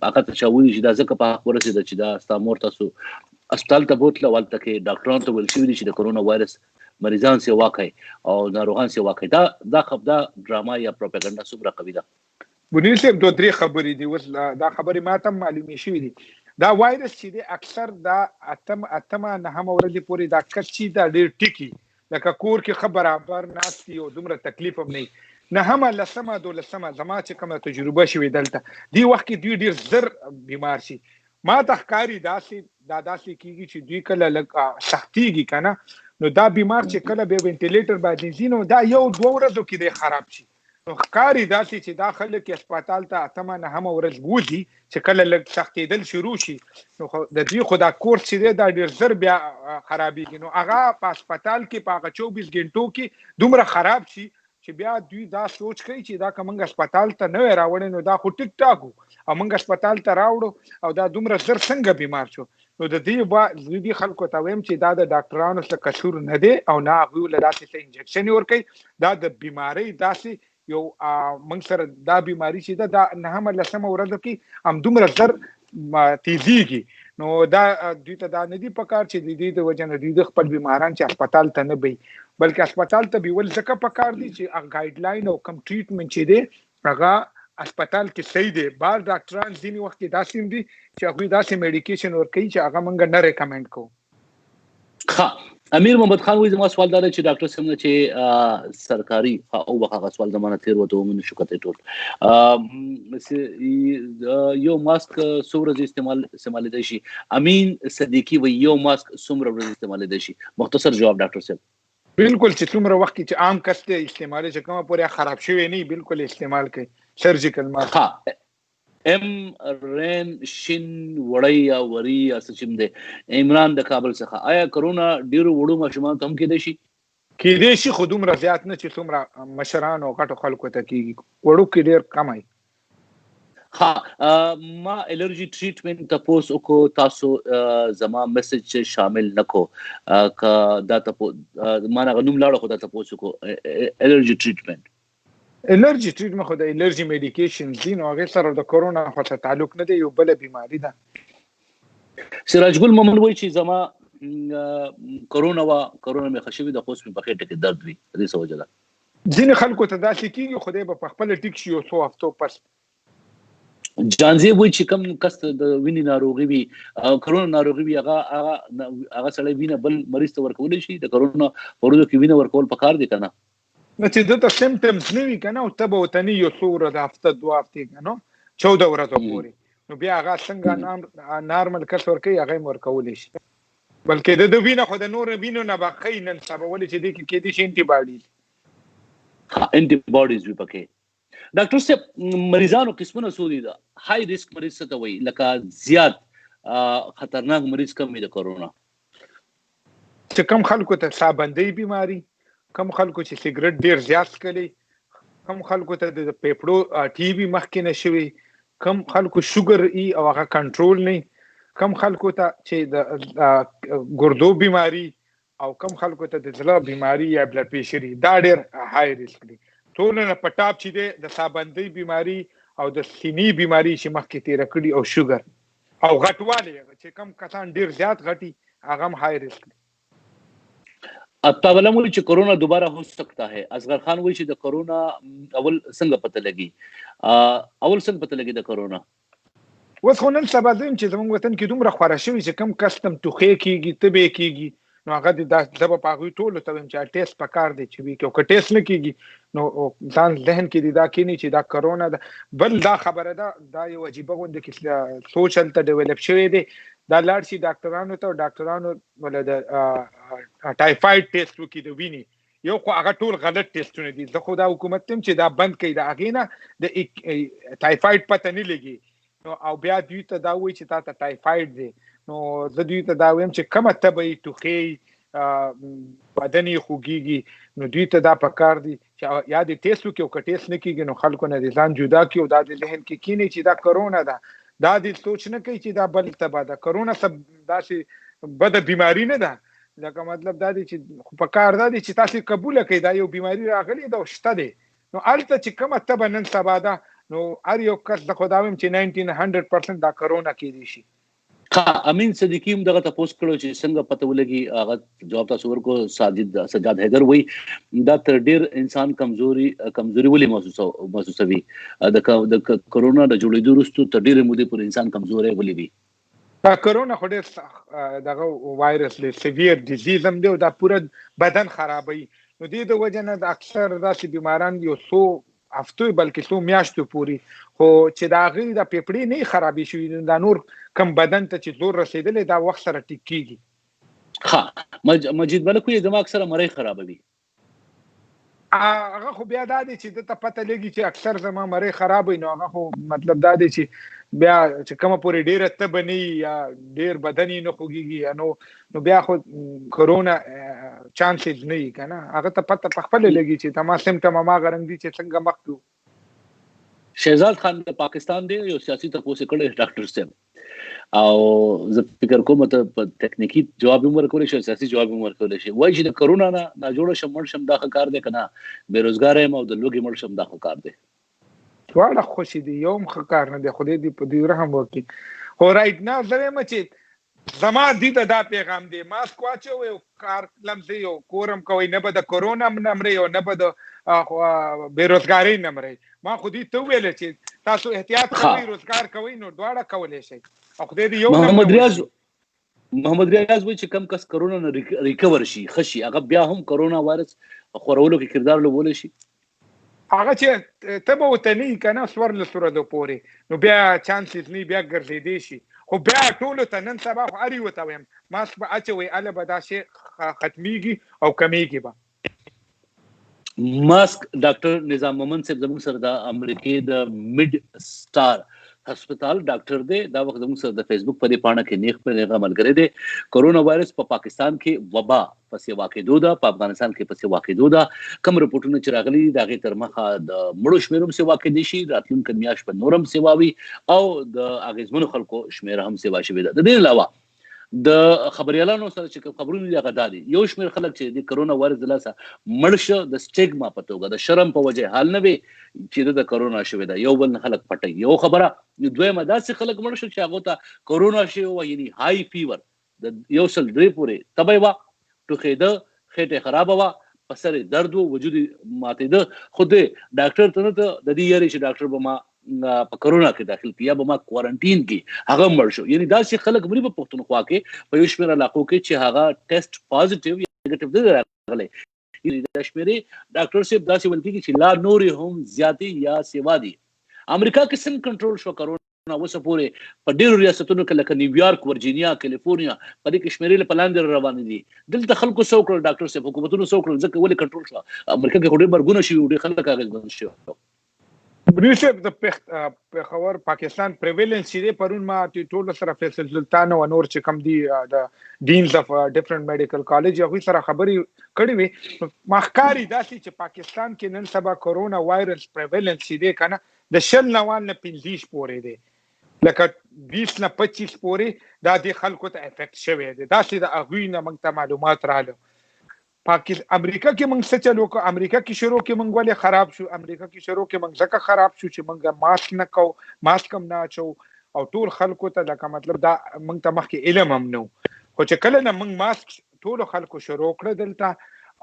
هغه ته چا ویلي چې دا ځکه په حق ورسېده چې دا ستا مور تاسو هسپتال ته بوتله او هلته کې ډاکټرانو ته ویل شوي دي چې د کرونا وایرس مریضان سیوا کوي او ناروغان سیوا کوي. دا ډرامه یا پروپاګنډا څومره قوي ده؟ بونیر صاحب دوه درې خبرې دي، اوس دا خبرې ما ته هم معلومې شوې دي. دا وایرس چې دی اکثر دا اتمه نهمه ورځې پورې دا کس چې دا ډېر ټیکي، لکه کور کې ښه برابر ناست وي او دومره تکلیف هم نه وي. نهمه، لسمه، دولسمه، زما چې کومه تجربه شوې دلته دې وخت کې دوی ډیر زر بیمار شي. ما ته ښکاري داسې، دا داسې کیږي چې دوی کله لږ سختیږي کنه، نو دا بیمار چې کله بیا وینټیلیټر باندې ځي نو دا یو دوه ورځو کې دی خراب شي. نو ښکاري داسې چې دا خلک هسپتال ته اتمه نهمه ورځ بوځي چې کله لږ سختېدل شروع شي، نو د دوی خو دا کورس چې دی دا ډېر زر بیا خرابېږي. نو هغه په هسپتال کې په هغه 24 ګنټو کې دومره خراب شي چې بیا دوی دا سوچ کوي چې دا که موږ هسپتال ته نه وای راوړی نو دا خو ټیک ټاک و، او موږ هسپتال ته راوړو او دا دومره زر څنګه بیمار شو. نو د دې دې خلکو ته وایم چې دا د ډاکټرانو څه قصور نه دی او نه هغوی له داسې څه انجکشن یې ورکوي. دا د بیمارۍ داسې یو موږ سره دا بیماري چې ده دا نهمه لسمه ورځو کې همدومره زر تیزیږي. نو دا دوی ته دا نه دی پکار چې د دې د وجې نه دوی د خپل بیماران چې هسپتال ته نه بي، بلکې هسپتال ته بیول ځکه پکار دي چې هغه ګایډلاین او کوم ټریټمنټ چې دی هغه هسپتال کې صحیح دی. بار ډاکټران ځینې وخت کې داسې هم دي چې هغوی داسې میډیکیشن ورکوي چې هغه موږ نه ریکمنډ کوو. ښه، امیر محمد خان وایي زما سوال دا دی چې ډاکټر صاحب نه چې سرکاري او هغه سوال زمانه تیر وته ومن شو کته ټول یو ماسک څو ورځې استعمالېدای شي؟ امین صدیقي وایي یو ماسک څومره ورځې استعمالېدای شي؟ مختصر جواب ډاکټر صاحب. بالکل، چې څومره وخت کې چې عام کس ته استعمالوي چې کومه پورې خراب شوی نه، بالکل استعمال کوي سرجیکل ماسک. ښه، ام رین شین وړی یا وری یا څه چې دی، عمران د کابل څخه، آیا کرونا ډیرو وړو ماشومانو ته هم کېدای شي؟ کېدای شي، خو دومره زیات نه چې څومره مشرانو او غټو خلکو ته کېږي، وړو کې ډېر کم وي. ښه، ما الرجي ټریټمنټ تپوس وکړو، تاسو زما میسج شامل نه کو، که دا ما نه هغه نوم لاړو، خو دا تپوس وکړو الرجي ټریټمنټ. الرجي ټریټمنټ خو د الرجي میډیکیشن دي، نو هغې سره د کرونا خو څه تعلق نه دی، یو بله بیماري ده. سراج ګل مومند وایي چې زما کرونا وه، کرونا مې ښه شوې ده، خو اوس مې په خېټه کې درد وي، د دې څه وجه ده؟ ځینې خلکو ته داسې کېږي، خدای به په خپله ټیک شي یو څو هفتو پس. جانزیب وایي چې کوم کس ته د وینې ناروغي وي، کرونا ناروغي وي، هغه هغه هغه سړی وینه بل مریض ته ورکولی شي؟ د کرونا په ورځو کې وینه ورکول پکار دي که نه؟ نه، چې ده ته سیمپټمز نه وي که نه، او تبه ورته نه یو څو ورځې، هفته دوه هفتې که نه 14 ورځو پورې، نو بیا هغه څنګه نارمل کس ورکوي هغه هم ورکولی شي. بلکې د ده وینه خو د نورو وینو نه به ښه وي نن سبا، ولې چې دې کې کېدای شي انټي باډیز. ښه، انټي باډیز وي پکې. ډاکټر صاحب، مریضانو قسمونه څو دي؟ های ریسک مریض څه ته وایي؟ لکه زیات خطرناک مریض کوم وي د کرونا؟ چې کم خلکو ته سابندۍ بیماری، کم خلکو چې سګرټ ډیر زیات څکلی، کم خلکو ته د پیپړو ټي بي مخکې نه شوي، کم خلکو شوګر ای او هغه کنټرول نه، کم خلکو ته چې د ګردو بیماری او کم خلکو ته د زړه بیماری یا بلډ پریشر، دا ډیر های ریسک دی. ټولو نه په ټاپ چې دی د سابندۍ بیماری او د سینې بیماری چې مخکې تېره کړي او شوګر او غټوالی، چې کم کسان ډیر زیات غټي هغه هم های ریسک دی. اتاولم وایي چې کرونا دوباره هو سکتا ہے. اصغر خان وایي چې د کرونا اول څنګه پته لګي؟ اول څنګه پته لګي د کرونا؟ اوس خو نن سبا زه یم چې زموږ وطن کې دومره خوره شوي چې کم کس ته هم ټوخی کېږي، تبې کېږي، نو هغه دې دا زه به په هغوی ټولو ته وایم چې ټیسټ پکار دی چې وي کې، او که ټیسټ نه کېږي نو ځان ذهن کې دې دا کښېني چې دا کرونا ده. بل دا خبره ده، دا یو عجیبه غوندې کې سوچ هلته ډیولپ شوی دی، دا لاړ شي ډاکټرانو ته او ډاکټرانو ولا د ټایفاید ټیسټ وکړي د وینې، یو خو هغه ټول غلط ټیسټونه دي. زه خو دا حکومت ته چې دا بند کړي، د هغې نه د ټایفاید پته نه لګي، نو او بیا دوی ته دا وایي چې تا ته ټایفاید دی. نو زه دوی ته دا وایم چې کومه تبه یې، ټوخی، بدن یې خوږېږي، نو دوی ته دا پکار دي چې یا دې ټیسټ وکړي، او که ټیسټ نه کېږي نو خلکو نه دې ځان جدا کړي او دا دې ذهن کې کښېني چې دا کرونا ده، دا دې سوچ نه کوي چې دا بل تبه ده. کرونا څه داسې بده بیماری نه ده، لکه مطلب دا دی چې خو پکار دا دی چې تاسې قبوله کړئ دا یو بیماری راغلې ده او شته دی. نو هلته چې کومه تبه نن سبا ده، نو هر یو کس زه خو دا وایم چې 1900% دا کرونا کېدای شي. ښه، امین صدیقي هم دغه تپوس کړو چې څنګه پته ولګي، هغه جواب تاسو ورکړو. سجاد حیدر وایي دا تر ډېر انسان کمزوري ولې محسوسوي؟ د کرونا د جوړېدو وروسته تر ډېرې مودې پورې انسان کمزوری ولې وي؟ دا کرونا خو ډېر دغه وایرس دی، سیویر ډیزیز هم دی او دا پوره بدن خرابوي. نو دې د وجه نه د اکثر داسې بیماران یو څو هفتو بلکې څو میاشتو پوري، خو چې د هغې د پیپړې نه خرابې شوي، نو دا نور کم بدن ته چې زور رسېدلی دا وخت سره ټیک کیږي. ښه، مجید ملک وایي زما اکثره مرۍ خرابوي. هغه خو بیا دا دی چې د ته پته لګي چې اکثر زما مرۍ خراب وي، نو هغه خو مطلب دا دی چې بیا چې کومه پورې ډیره تبه نه یا ډیر بدن یې نه خوږیږي یا نو بیا خو کرونا چانسز نه وي که نه. هغه ته پته په خپله لګي چې زما سیمټم هماغه رنګ دي چې څنګه مخکې وو. شهزاد خان د پاکستان دی، یو سیاسي تپوس یې کړی ډاکټر صاحب، او زه فکر کوم ته په تکنیکي جواب هم ورکولی شي، سیاسي جواب هم ورکولی شي. وایي چې د کرونا نه ناجوړه شم مړ شم دا ښه کار دی که نه بېروزګاره یم او د لوږې مړ شم دا ښه کار دی؟ دواړه خوشې دي، یو هم ښه کار نه دی، خدای دې په دوی رحم وکړي. خو رایټ ناو زه وایم چې زما دوی ته دا پیغام دی، ماسک واچوئ او کار لمځئ او کور هم کوئ، نه به د کرونا هم نه مرئ او نه به د بېروزګارۍ نه مرئ. ما خو دوی ته وویل چې تاسو احتیاط کوئ، روزګار کوئ، نو دواړه کولی شئ او خدای دې یو محمد ریاض محمد ریاض وایي چې کم کس کرونا نه ریکور شي، ښه شي، هغه بیا هم کرونا وایرس خورولو کې کردار لوبولی شي. هغه چې ته به ورته نه یي که نه 14 ورځو پورې، نو بیا چانسز نه، بیا ګرځېدی شي. خو بیا ټولو ته نن سبا خو هر یوه ته وایم ماسک به اچوئ، هله به دا شی ختمیږي او کمیږي به. ماسک ډاکټر نظام مومند صاحب زموږ سره د امریکې د میډ سټار هسپتال ډاکټر دی، دا وخت زموږ سره د فیسبوک په دې پاڼه کې نیغ په نیغه ملګری دی. کرونا وایرس په پاکستان کې وبا په سیوا کېدو ده، په افغانستان کې په سیوا کېدو ده. کوم رپورټونه چې راغلي دي د هغې تر مخه د مړو شمېر هم سیوا کېدی شي، راتلونکې میاشت به نور هم سیوا وي او د اغېزمنو خلکو شمېر هم سیوا شوې ده. د دې علاوه د خبریالانو سره چې کوم خبرونه دي هغه دا دي، یو شمېر خلک چې د کرونا وایرس د لاسه مړ شو د سټیګما په توګه د شرم په وجه حال نه وي چې د کرونا شوې ده، یو بل نه خلک پټوي. یو خبره. دویمه داسې خلک مړ شو چې هغو ته کرونا شوې وه، یعنی های فیور د 103 پورې تبه وه، ټوخېده، خېټه یې خرابه وه، په سر یې درد و، وجود یې ماتېده، خو دی ډاکټر ته نه ته د دې یاري چې ډاکټر به ما په کرونا کې داخل کړي یا به ما کوارنټین کړي، هغه مړ شو. یعنی داسې خلک مري په پښتونخوا کې په یو شمېر علاقو کې چې هغه ټیسټ پازیټیو یا نیګیټیو نه دی راغلی. یعنی دا شمېرې ډاکټر صاحب داسې ویل کېږي چې لا نورې هم زیاتې یا سیوا دي. امریکا کې څنګه کنټرول شوه کرونا اوسه پورې په ډېرو ریاستونو کې لکه نیویارک، ورجینیا، کالیفورنیا په دې کې شمېرې له په لاندې روانې دي. دلته خلکو څه وکړل ډاکټر صاحب، حکومتونو څه وکړل، ځکه ولې کنټرول شوه؟ امریکا کې خو ډېر مرګونه شوي وو، ډېر خلک اغېزمن شوي. بنیر صاحب د پېښور پاکستان پریویلنس چې دی، پرون ما ټولو سره فیصل سلطان او نور چې کوم دي د ډینز اف ډیفرنٹ میډیکل کالج هغوی سره خبرې کړې وې. ما ښکاري داسې چې پاکستان کې نن سبا کرونا وایرس پریویلنس چې دی که نه د 20 نه وان نه 25 پورې دی، لکه 20 نه 25 پورې دا دې خلکو ته افیکټ شوی دی. داسې د هغوی نه موږ ته معلومات راغله. امریکا کې موږ څه چل وکړو؟ امریکا کې شروع کې موږ ولې خراب شو؟ امریکا کې شروع کې موږ ځکه خراب شو چې موږ ماسک نه کو، ماسک هم نه اچو او ټول خلکو ته لکه مطلب دا موږ ته مخکې علم هم نه و. خو چې کله نه موږ ماسک ټولو خلکو شروع کړه دلته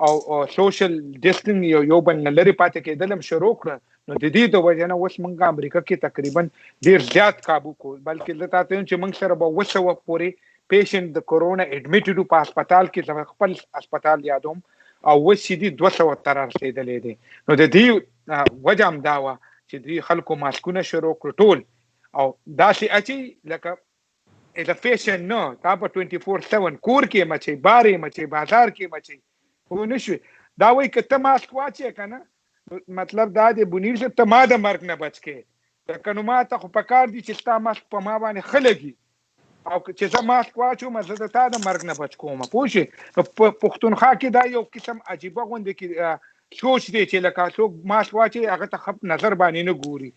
او سوشل ډیسټنګ یو بل نه لرې پاتې کېدل هم شروع کړه، نو د دې د وجې نه اوس موږ امریکا کې تقریبا ډېر زیات قابو کړو. بلکې زه تاته وایم چې موږ سره به 700 پورې پیشنټ د کرونا اډمیټډ په هسپتال کې، زه خپل هسپتال یادوم، او اوس چې دي 200 ته رسېدلی دی. نو د دې وجه هم دا وه چې دوی خلکو ماسکونه شروع کړو ټول، او داسې اچي لکه از ا فیشن نه، تا په 24/7 کور کې مچي، بار یې مچي، بازار کې مچي، پوه نه شوې. دا وایي که ته ماسک واچې که نه، مطلب دا دی بونیر صاحب ته ما د مرګ نه بچ کې، ځکه نو ما ته خو پکار دي چې ستا ماسک په ما باندې ښه لګي، او چې زه ماسک واچوم زه د تا د مرګ نه بچ کوم، پوه شوې؟ نو په پښتونخوا کې دا یو قسم عجیبه غوندې کې سوچ دی چې لکه څوک ماسک واچوي هغه ته ښه نظر باندې نه ګوري،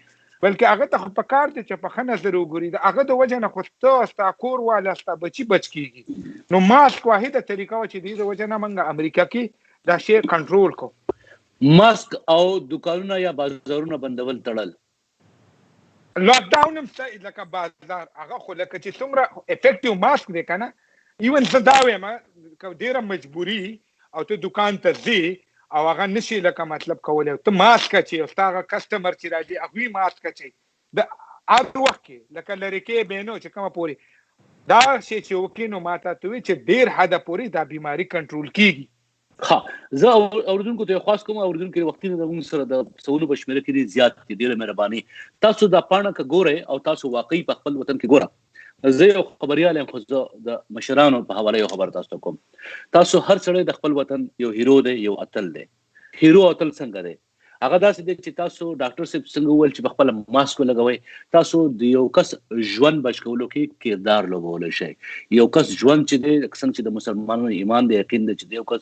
بلکې هغه ته خو پکار دی چې په ښه نظر وګوري. د هغه د وجې نه خو ته ستا کور والا ستا بچي بچ کېږي. نو ماسک واحده طریقه وه چې د دې د وجې نه موږ امریکا کې دا شی کنټرول کړو. ماسک او دکانونه یا بازارونه بندول تړل، لاک ډاون هم څه لکه بازار هغه خو لکه چې څومره افیکټیو ماسک دی که نه، ایون زه دا وایم که ډېره مجبوري او ته دکان ته ځې او هغه نشي لکه مطلب کولی، ته ماسک اچوې او ستا هغه کسټمر چې راځي هغوی ماسک اچوي د هر وخت کې، لکه لرې کې به نو چې کومه پورې دا شی چې وکړي، نو ما ته وایي چې ډېر حده پورې دا بیماري کنټرول کېږي. ښه، زه اوریدونکو ته خواست کوم، اوریدونکو وختي نه زموږ سره د سونو په شمیره کې دي زیات دي، ډیره مهرباني. تاسو دا پاڼه که ګورئ او تاسو واقعي په خپل وطن کې ګوره، زه یو خبریال یم، خو زه د مشرانو په حواله یو خبر تاسو ته کوم. تاسو هر سړی د خپل وطن یو هیرو دی، یو اتل دی. هیرو اتل څنګه دی؟ هغه داسې دی چې تاسو ډاکټر صاحب څنګه وویل چې په خپل ماسک ولګوئ، تاسو د یو کس ژوند بچ کولو کې کردار لوبولی شئ. یو کس ژوند چې دی، څنګه چې د مسلمانانو ایمان دی، یقین دی چې د یو کس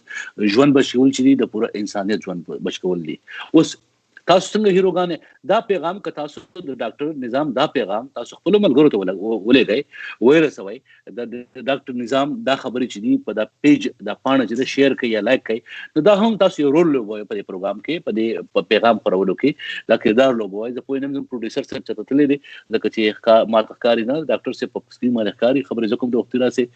ژوند بچ کول چې دی، د پوره انسانیت ژوند بچ کول دي. اوس تاسو څنګه هیروګانې، دا پیغام که تاسو د ډاکټر نظام دا پیغام تاسو خپل ملګرو ته ولېږئ، ویې رسوئ، د ډاکټر نظام دا خبرې چې دي په دا پیج، دا پاڼه چې ده، شیر کړئ یا لایک کړئ، نو دا هم تاسو یو رول لوبوئ په دې پروګرام کې، په دې په پیغام خپرولو کې دا کردار لوبوئ. زه پوه نه یم زموږ پروډیوسر صاحب چېرته تللی دی، ځکه چې ماته ښکاري نه، ډاکټر صاحب په سکرین باندې ښکاري، خبرې زه کوم د وختي راسي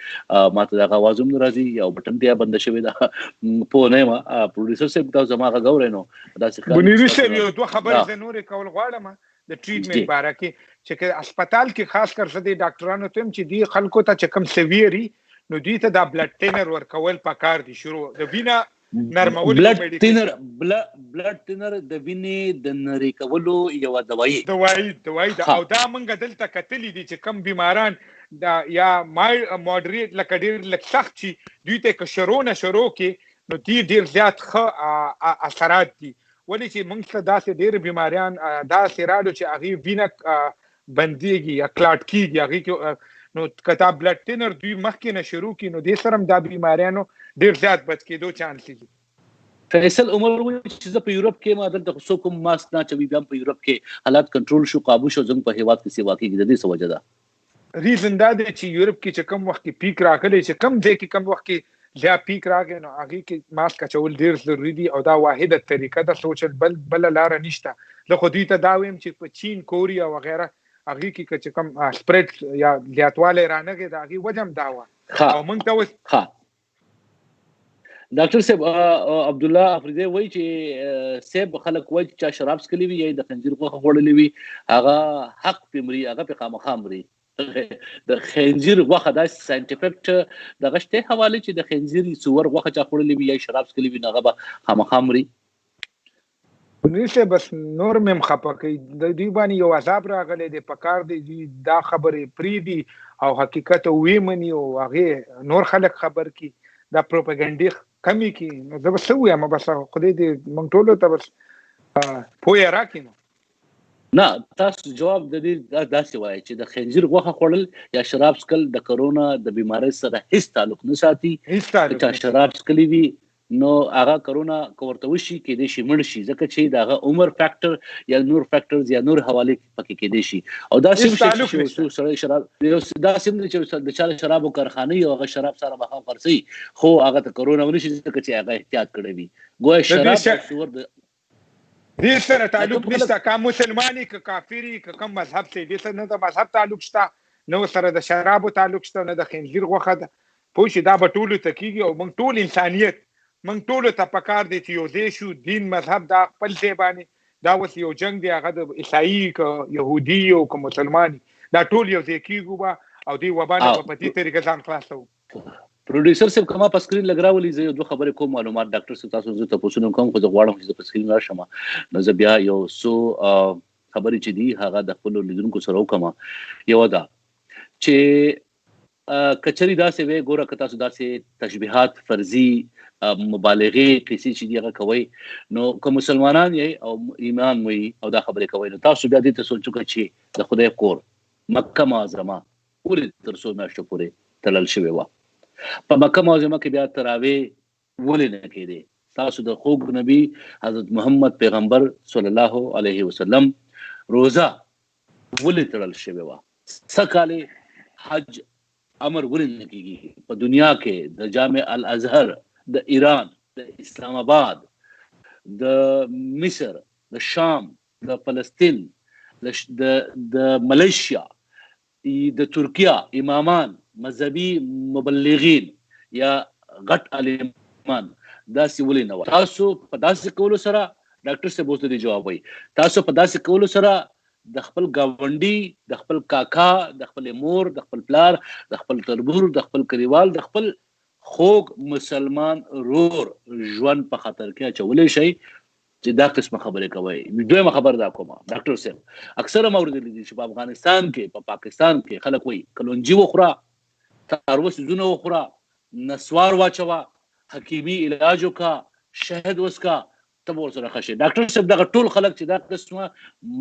ماته دغه اواز هم نه راځي، یو بټن بیا بنده شوې ده، پوه نه یم. پروډیوسر صاحب، تاسو زما غږ اورئ؟ نو داسې ښکاري. بونیری صاحب، یو دوه خبرې زه نورې کول غواړم د ټریټمنټ باره کې، چې که هسپتال کې خاص کر زه د ډاکټرانو ته چې دی خلکو ته چې کوم severe نو دوی ته دا blood thinner ورکول پکار دي، شروع د وینه نرمول. Blood thinner د وینې د نری کولو یو دوايي. دوايي ده. او دا مونږ دلته کتلې دي چې کم بیماران دا یا moderate لکه ډیر لږ سخت چی دوی ته که شروع نه شروع کې نو دی ډیر زیات ښه اثرات دي. ولې چې موږ ته داسې ډېر بیماریان داسې رالو چې هغې وینه بندیږي یا clot کیږي هغې کې، نو که دا blood thinner دوی مخکې نه شروع کړي نو دې سره هم دا بیماریانو ډېر زیات بچ کېدو چانس دي. فیصل عمر وایي چې زه په یورپ کې ما دلته خو څوک هم ماسک نه اچوي، بیا هم په یورپ کې حالات کنټرول شو، قابو شو، زموږ په هیواد کې سیوا کېږي، د دې څه وجه ده؟ Reason دا دی چې یورپ کې چې کوم وخت کې peak راغلی، چې کوم ځای کې کوم وخت کې بیا peak راغی نو هغې کې ماسک اچول ډېر ضروري دي او دا واحده طریقه ده، سوچل بله لاره نشته. زه خو دوی ته دا وایم چې په چین، کوریا وغیره هغې کې که چې کوم spread یا زیاتوالی رانغی د هغې وجه هم دا وه. او موږ ته اوس ډاکټر صاحب، عبدالله افریدی وایي چې صاحب خلک وایي چې چا شراب څښلي وي یا د خنزیر غوښه خوړلې وي هغه حق پې مري، هغه پې خامخا مري. د خنزیر غوښه دا scientific دغه شته حواله چې د خنزیر سور غوښه چا خوړلې وي یا شراب څښلي وي نو هغه به خامخا مري؟ بونیری صاحب، بس نور مې هم خپه کوي، د دوی باندې یو عذاب راغلی دی، پکار دی دوی دا خبرې پرېږدي او حقیقت ویې مني او هغې نور خلک خبر کړي، دا پروپاګنډې کمې کړي. نو زه به څه ووایم، بس خدای دې موږ ټولو ته بس پوهه راکړي. نو نه، تاسو جواب د دې داسې وایي چې د خنزیر غوښه خوړل یا شراب څښل د کرونا د بیمارۍ سره هیڅ تعلق نه ساتي. هیڅ تعلق که چا شراب څښلي وي نو هغه کرونا که ورته وشي کېدای شي مړ شي، ځکه چې د هغه عمر فیکټر یا نور factors یا نور حوالې پکې کېدای شي. او داسې هم هیڅ شي تعلق چې یو نشته. څو سړی شراب، یو داسې هم دی چې د چا د شرابو کارخانه او هغه شراب سره ماښام خرڅوي خو هغه ته کرونا ونه شي ځکه چې هغه احتیاط کړی وي. ګویا د دې شراب او سور د دې سره تعلق کوم خلک نشته، که مسلمان یې که کافر یې که کوم مذهب څه، دې سره نه د مذهب تعلق شته، نه ورسره د شرابو تعلق شته، نه د خنزیر غوښه ده. پوه شي دا به ټولو ته کېږي او موږ ټول انسانیت، موږ ټولو ته پکار دی چې یو ځای شو، دین مذهب دا خپل ځای باندې، دا اوس یو جنگ دی، هغه د عیسايي که یهودي او که مسلمان، دا ټول یو ځای کېږو به او دې وبا نه به په دې طریقه ځان خلاصوو. پروډیوسر صاحب، که ما په سکرین لږ راولي، زه یو دوه خبرې کوم، معلومات ډاکټر صاحب تاسو زه تپوسونه کوم، خو زه غواړم چې زه په سکرین راشم، نو زه بیا یو څو خبرې چې دي هغه د خپلو لیدونکو سره وکړم. یوه دا چې کچري داسې وي، ګوره که تاسو داسې تشبیهات، فرضي، مبالغې قصې چې دي هغه کوئ، نو که مسلمانان یئ او ایمان مو وي او دا خبرې کوئ، نو تاسو بیا دې ته سوچ وکړئ چې د خدای کور مکه معظمه ولې تر څو میاشتو پورې تړل شوې وه؟ په مکه معظمه کې بیا تراویح ولې نه کېدې؟ تاسو د خوږ نبی حضرت محمد پیغمبر صلی الله علیه وسلم روزه ولې تړل شوې وه؟ سږکال حج امر ولې نه کېږي؟ په دنیا کې د جامع الازهر، د ایران، د اسلام آباد، د مصر، د شام، د فلسطین، د ملیشیا، د ترکیه امامان، مذهبي مبلغین یا غټ عالمان داسې ولې نه وه؟ تاسو په داسې کولو سره، ډاکټر صاحب اوس د دې جواب وایي، تاسو په داسې کولو سره د خپل ګاونډي، د خپل کاکا، د خپل مور، د خپل پلار، د خپل تربور، د خپل کلیوال، د خپل خوږ مسلمان رور ژوند په خطر کې اچولی شئ چې دا قسمه خبرې کوي. دویمه خبر دا کومه ډاکټر صاحب، اکثره ما اورېدلي دي چې په افغانستان کې، په پاکستان کې خلک وایي کلونجي وخوره، تاروه څیزونه وخوره، نسوار واچوه، حکیمي علاج وکړه، شهد وڅکه، ته به ورسره ښه شې. ډاکټر صاحب، دغه ټول خلک چې دا قسمه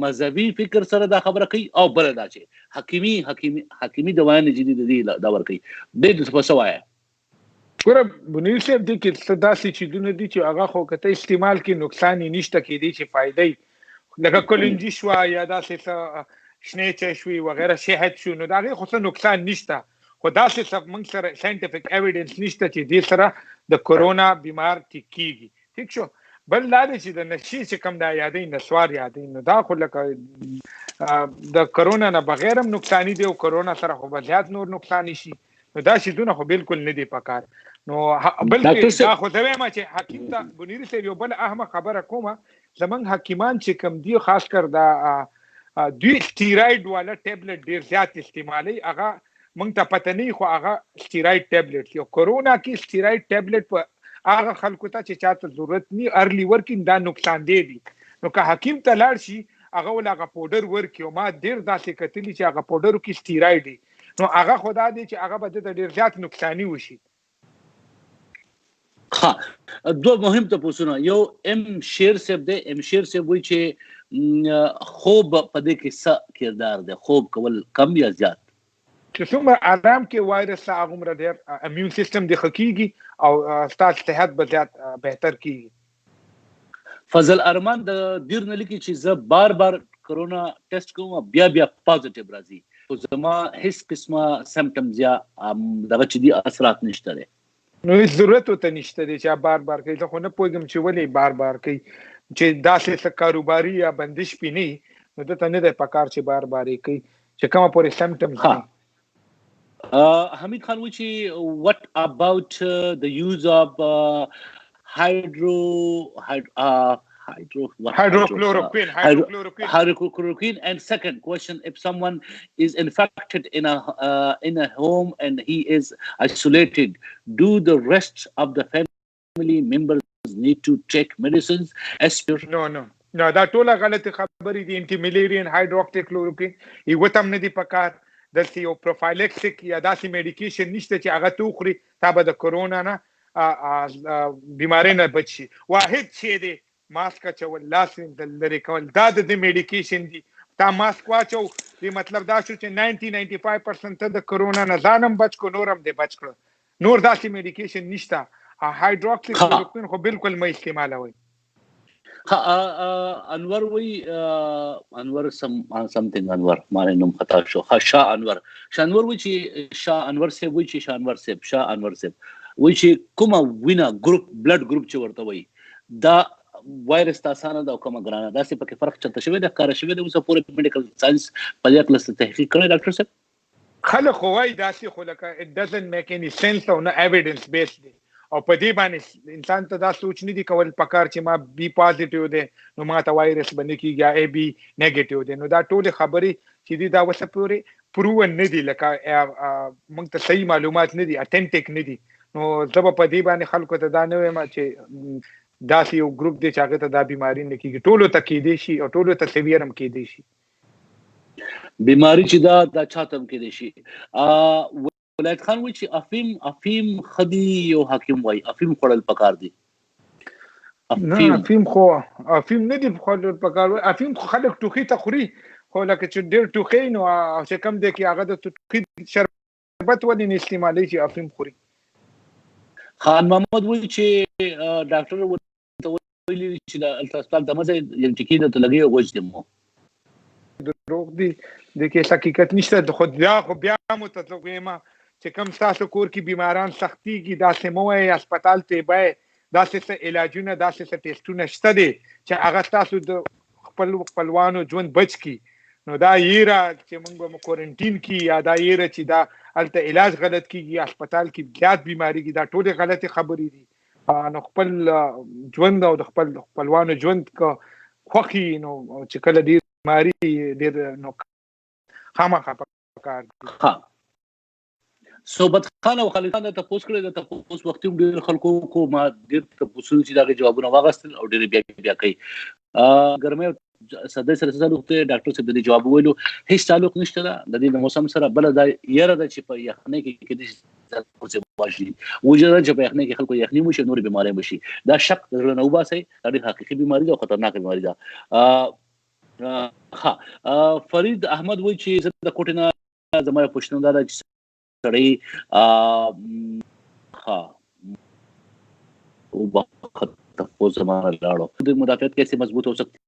مذهبي فکر سره دا خبره کوي، او بله دا چې حکیمي حکیمي حکیمي دوايانې چې دي د دې دا ورکوي، دې ته په څه وایه؟ ګوره بنیر صاحب، دې کې څه داسې چیزونه دي چې هغه خو که ته استعمال کې نقصان یې نشته، کېدی چې فایده یې، لکه کلنجي شوه یا داسې څه شنې چای شوې وغیره، شهد شو، نو د هغې خو څه نقصان نشته. خو داسې څه موږ سره ساینټیفک ایویډنس نشته چې دې سره د کرونا بیمار ټیک کیږي. ټیک شو. بل دا دی چې د نشې چې کوم دا یادې، نسوار یادې، نو دا خو لکه د کرونا نه بغیر هم نقصانی دی او کرونا سره خو به زیات نور نقصان شي. نو دا شیزونه خو بالکل نه دی پکار. نو بلکې دا خو زه وایم چې حکیم ته، بنیري صاحب، یو بل اهمه خبره کومه، زمونږ حکیمان چې کوم دي، خاص کر دا دوی سټیرایډ والا ټابلیټ ډیر زیات استعمالوي. هغه مونږ ته پته نه، خو هغه سټیرایډ ټابلیټ یو کرونا کې سټیرایډ ټابلیټ په هغه خلکو ته چې چاته ضرورت نی ارلی ورکین، دا نقصان دی دي. نو که حکیم ته لاړ شي، هغه ول هغه پوډر ورکي، او ما ډیر داسې کتلی چې هغه پوډرو کې سټیرایډ دي، نو هغه خدا دی چې هغه به د ډیر زیات نقصانی وشي. ها، دوه مهم تپوسونه. یو ام شیر صاحب دی، ام شیر صاحب وایي چې خوب په دې کې څه کردار دی؟ خوب کول کم یا زیات؟ چې څومره آرام کې وایرس، هغومره ډېر امیون سیستم دې ښه کیږي او ستا صحت به زیات بهتر کیږي. فضل ارمان د دیر نه لیکي چې زه بار بار کرونا ټیسټ کوم، بیا بیا پازیټیو راځي، خو زما هیڅ قسمه سمټمز یا دغه چې دي اثرات نشته دی. نو هیڅ ضرورت ورته نشته دی چې بار بار کوي. زه خو نه پوهېږم چې ولې بار بار کوي. چې داسې څه کاروباري یا بندش پې نه، نو ده ته نه دی پکار چې بار بار یې کوي چې کومه پورې سمټمز نه. حمید خان وایي چې what about the use of hydro hydro what, hydrochloroquine, hydrochloroquine, hydrochloroquine. And second question, if someone is infected in a home and he is isolated, do the rest of the family members need to take medicines as per No, no, no, دا ټوله غلطې خبرې دي. انټي ملیرین هایدروکسیکلوروکین یو ته هم نه دي پکار. داسې یو پروفایلکسیک یا داسې میډیکیشن نشته چې هغه ته وخوري تا به د کرونا نه بیماری نه بچ شي. واحد شی دی ماسک اچول، لاس وینځل، لرې کول، دا د دې میډیکیشن دي. تا ماسک واچو، دې مطلب دا شو چې 90 95% ته د کرونا نه ځان هم بچ کړو، نور هم دې بچ کړو. نور داسې میډیکیشن نشته. هایدروکسیکلوروکوین خو بالکل مه استعمالوئ. انور وی، انور سم سمثینګ انور، ما نوم خطا شو. شاه انور، شاه انور وی چې، شاه انور صاحب وی چې، شاه انور صاحب، شاه انور صاحب وی چې کومه وینه ګروپ، بلډ ګروپ چې ورته وایي، دا وایرس ته اسانه ده او کومه ګرانه؟ داسې پکې فرق چلته شوی دی، ښکاره شوی دی اوسه پورې میډیکل ساينس په دې هکله څه تحقیق کړی ډاکټر صاحب؟ خلک خو وایي داسې، خو لکه it doesn't make any sense او نه evidence based دی. او په دې باندې انسان ته دا سوچ نه دی کول پکار چې ما بی پازیټیو دی نو ما ته وایرس به نه کیږي، یا ای بی نیگیټیو دی. نو دا ټول خبرې چې دي، دا اوسه پورې پروون نه دي، لکه موږ ته صحیح معلومات نه دي، اتنټیک نه دي. نو زه به په دې باندې خلکو ته دا نه وایم چې داسې یو ګروپ دی چې هغه ته دا بیماری نه کیږي. ټولو ته کیدی شي او ټولو ته سویر هم کیدی شي. بیماری چې دا دا چاته هم کیدی شي. ولایت خان وایي چې افیم خدي، یو حکیم وایي افیم خوړل پکار دي. افیم، افیم خو افیم نه دی خوړل پکار. افیم خو خلک ټوخي ته خوري، خو لکه چې ډېر ټوخي نو چې کم دی کې هغه د ټوخي شربت ولې نه استعمالوي چې افیم خوري؟ خان محمد وایي چې ډاکټر ورته ویلي چې د هسپتال ته مه ځئ، یو ټیکې درته لګوي او وژني مو. دروغ دي، د کې حقیقت نشته. خو بیا خو بیا مو ته زه وایم چې کوم ستاسو کور کې بیماران سختیږي، داسې مه وایئ هسپتال ته یې بیایئ. داسې څه علاجونه، داسې څه ټیسټونه شته دي چې هغه ستاسو د خپل خپلوانو ژوند بچ کړي. نو دا یره چې موږ به مو کوارنټین کی، یا دا یره چې دا هلته علاج غلط کیږي، هسپتال کې زیات بیماری کیږي، دا ټولې غلطې خبرې دي. نو خپل ژوند او د خپل خپلوانو ژوند که خوښي، نو چې کله ډیر بیماری ډیر، نو خامخا پکار دي. ها. صحبت خان او خالد خان تپوس کړی، د تپوس وختي هم ډېر خلکو کو، ما ډېر تپوسونه چې د هغې جوابونه واغستل او ډېر بیا بیا کوي. ګرمۍ او سردۍ سره څه تعلق دی؟ ډاکټر صاحب د دې جواب وویلو، هیڅ تعلق نشته ده د دې د موسم سره. بله دا یره ده چې په یخنۍ کې کېدای شي وژني، وجه ده چې په یخنۍ کې خلکو یخني وشي، نورې بیمارۍ وشي. دا شک د زړه نه وباسئ، دا ډېر حقیقي بیماري ده او خطرناکه بیماري ده. ښه، فرید احمد وایي چې زه د کوټې نه، زما یو پوښتنه دا ده چې سړی ښه وبخښه، تپوس زما نه لاړو. د مدافعت کیسه مضبوط ہو سکتی؟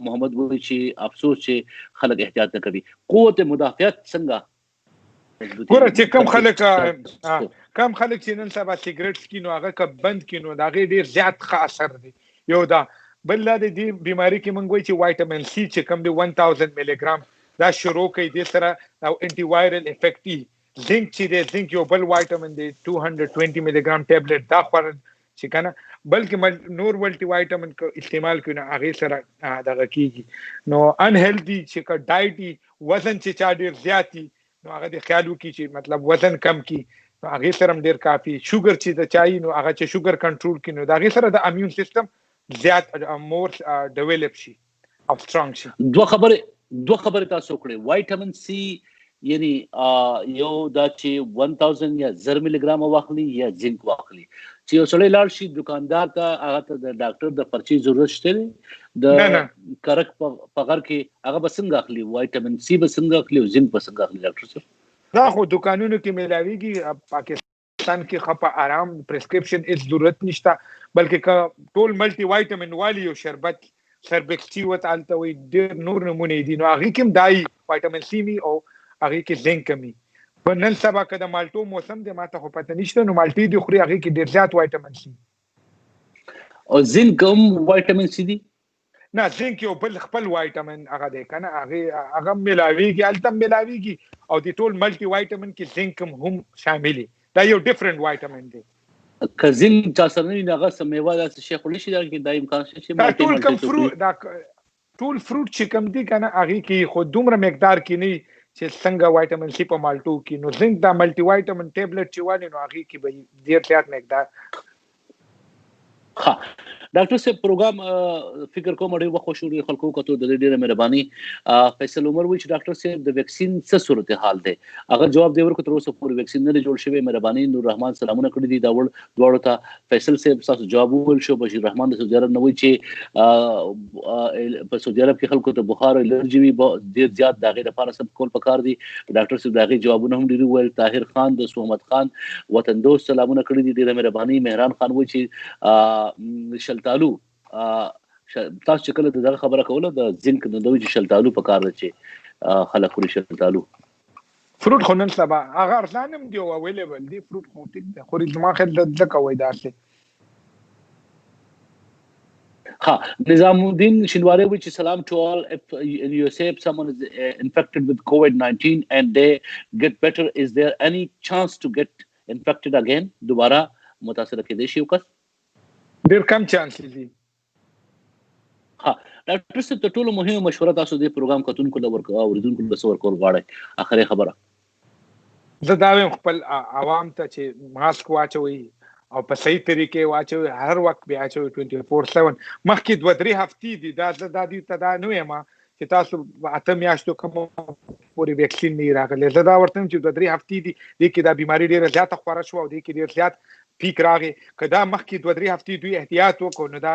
محمد وایي چې افسوس چې خلک احتیاط نه کوي. قوت مدافعت څنګه؟ ګوره چې کم خلک چې نن سبا سیګریټ څکي، نو هغه که بند کړي نو د هغې ډېر زیات ښه اثر دی. یو دا، بل دا د دې بیماری کې مونږ وایو چې وایټامین سي چې کوم دی، 1000 ملي ګرام دا شروع کوي، دې سره او انټي وایرل افیکټ دی. زنک چې دی، زنک یو بل وایټامین دی، 220 ملي ګرام ټابلیټ دا خوړل چې کنه، بلکې نور ملټي وایټامین استعمال کړي نو هغه سره دغه کیږي. نو انهیلدي چې که ډایټ، وزن چې چا ډیر زیات دي نو هغه د خیال وکړي چې مطلب وزن کم کړي، نو هغه سره هم ډیر کافي. شوګر چې د چای نو هغه چې شوګر کنټرول کړي نو د هغه سره د امیون سیستم زیات مور ډیولپ شي او سترونګ شي. دوه خبرې تاسو کړې، وایټامین سي، یعنی یو دا چې 1000 یا 1000 ملي ګرام واخلي یا زنک واخلي. چې یو سړی لاړ شي دکاندار ته، هغه ته د ډاکټر د پرچې ضرورت شته دی؟ د نه، نه. کرک په غر کې هغه به څنګه اخلي؟ وایټامین سي به څنګه اخلي او زنک به څنګه اخلي، ډاکټر صاحب؟ دا خو دکانونو کې میلاویږي. پاکستان کې خپ آرام، پرسکرپشن هیڅ ضرورت نشته، بلکې که ټول ملټي وایټامین والی یو شربت سربکسي وته هلته وي، ډېر نور نمونه دي، نو هغې کې هم دای وایټامین سي می او هغې کې زنک می. په نن سبا که د مالټو موسم دی، ماته خو پته نشته، نو مالټې دي خوري، هغې کې ډېر زیات وایټامین سي. او زنک هم وایټامین سي دی؟ نه، زنک یو بل خپل وایټامین هغه دی کنه، هغه هغه ملاویږي، هلته ملاویږي او د ټول ملټي وایټامین کې زنک هم شامل دی. دا یو ډیفرنٹ وایټامین دی. که زنک چا سره نه وي، هغه څه میوه داسې شی خوړلی شي؟ دا کې دا امکان شته چې دا ټول کوم فروټ، دا ټول فروټ چې کوم دي کنه، هغه کې خو دومره مقدار کې نه چې څنګه وایټامین سي په مالټو کې. نو زنک دا ملټي وایټامین ټابلیټ چې وانه نو هغه کې به ډیر زیات مقدار. ښه ډاکټر صاحب، پروګرام فکر کوم ډیر وخت شو، ډیر خلکو کتو، د دې ډیره مهرباني. فیصل عمر وی چې ډاکټر صاحب، د ویکسین څه صورتحال دی؟ هغه جواب دی ورکړ، تر اوسه پورې ویکسین نه دی جوړ شوی. مهرباني. نور رحمان سلامونه کړی دي دا وړ دواړو ته. فیصل صاحب، تاسو جواب وویل شو. بشیر رحمان د سعودي عرب نه وی چې په سعودي عرب کې خلکو ته بخار او الرجي وي ډیر زیات، د هغې لپاره څه کول پکار دي؟ ډاکټر صاحب د هغې جوابونه هم ډیر وویل. طاهر خان د محمد خان وطن دوست سلامونه کړی دي، ډیره مهرباني. مهران خان وی چې شلتالو، تاسو چې کله دغه خبره کوله د زنک، نو دوی چې شلتالو په کار ده چې خلک خوري شلتالو. فروټ خو نن سبا هغه ارزان هم دی او اویلیبل دی. فروټ خو ټیک دی، خو زما خیال د ځکه وای داسې. ها، نظام الدین شینواری وی چې سلام to all. If in USA, if someone is infected with COVID-19 and they get better, is there any chance to get infected again? دوباره متاثر کېدای شي یو کس؟ ډیر کم چانس دي. ها ډاکټر صاحب، تر ټولو مهمه مشوره تاسو دې پروګرام کتونکو له ورکو اوریدونکو له څه ورکول غواړئ، اخري خبره؟ زه دا وایم خپل عوام ته چې ماسک واچوي او په صحیح طریقې واچوي، هر وخت بیا اچوي، 24/7. مخکې 2-3 هفتې دي، دا زه دا دي ته دا نه وایم چې تاسو 8 میاشتو کوم پورې ویکسین نه راغلی. زه دا ورته وایم چې 2-3 هفتې دي، دې کې دا بیماری ډیره زیاته خوره شوه او دې کې ډیر زیات پیک راغی. که دا مخکې 2-3 هفتې دوی احتیاط وکړو نو دا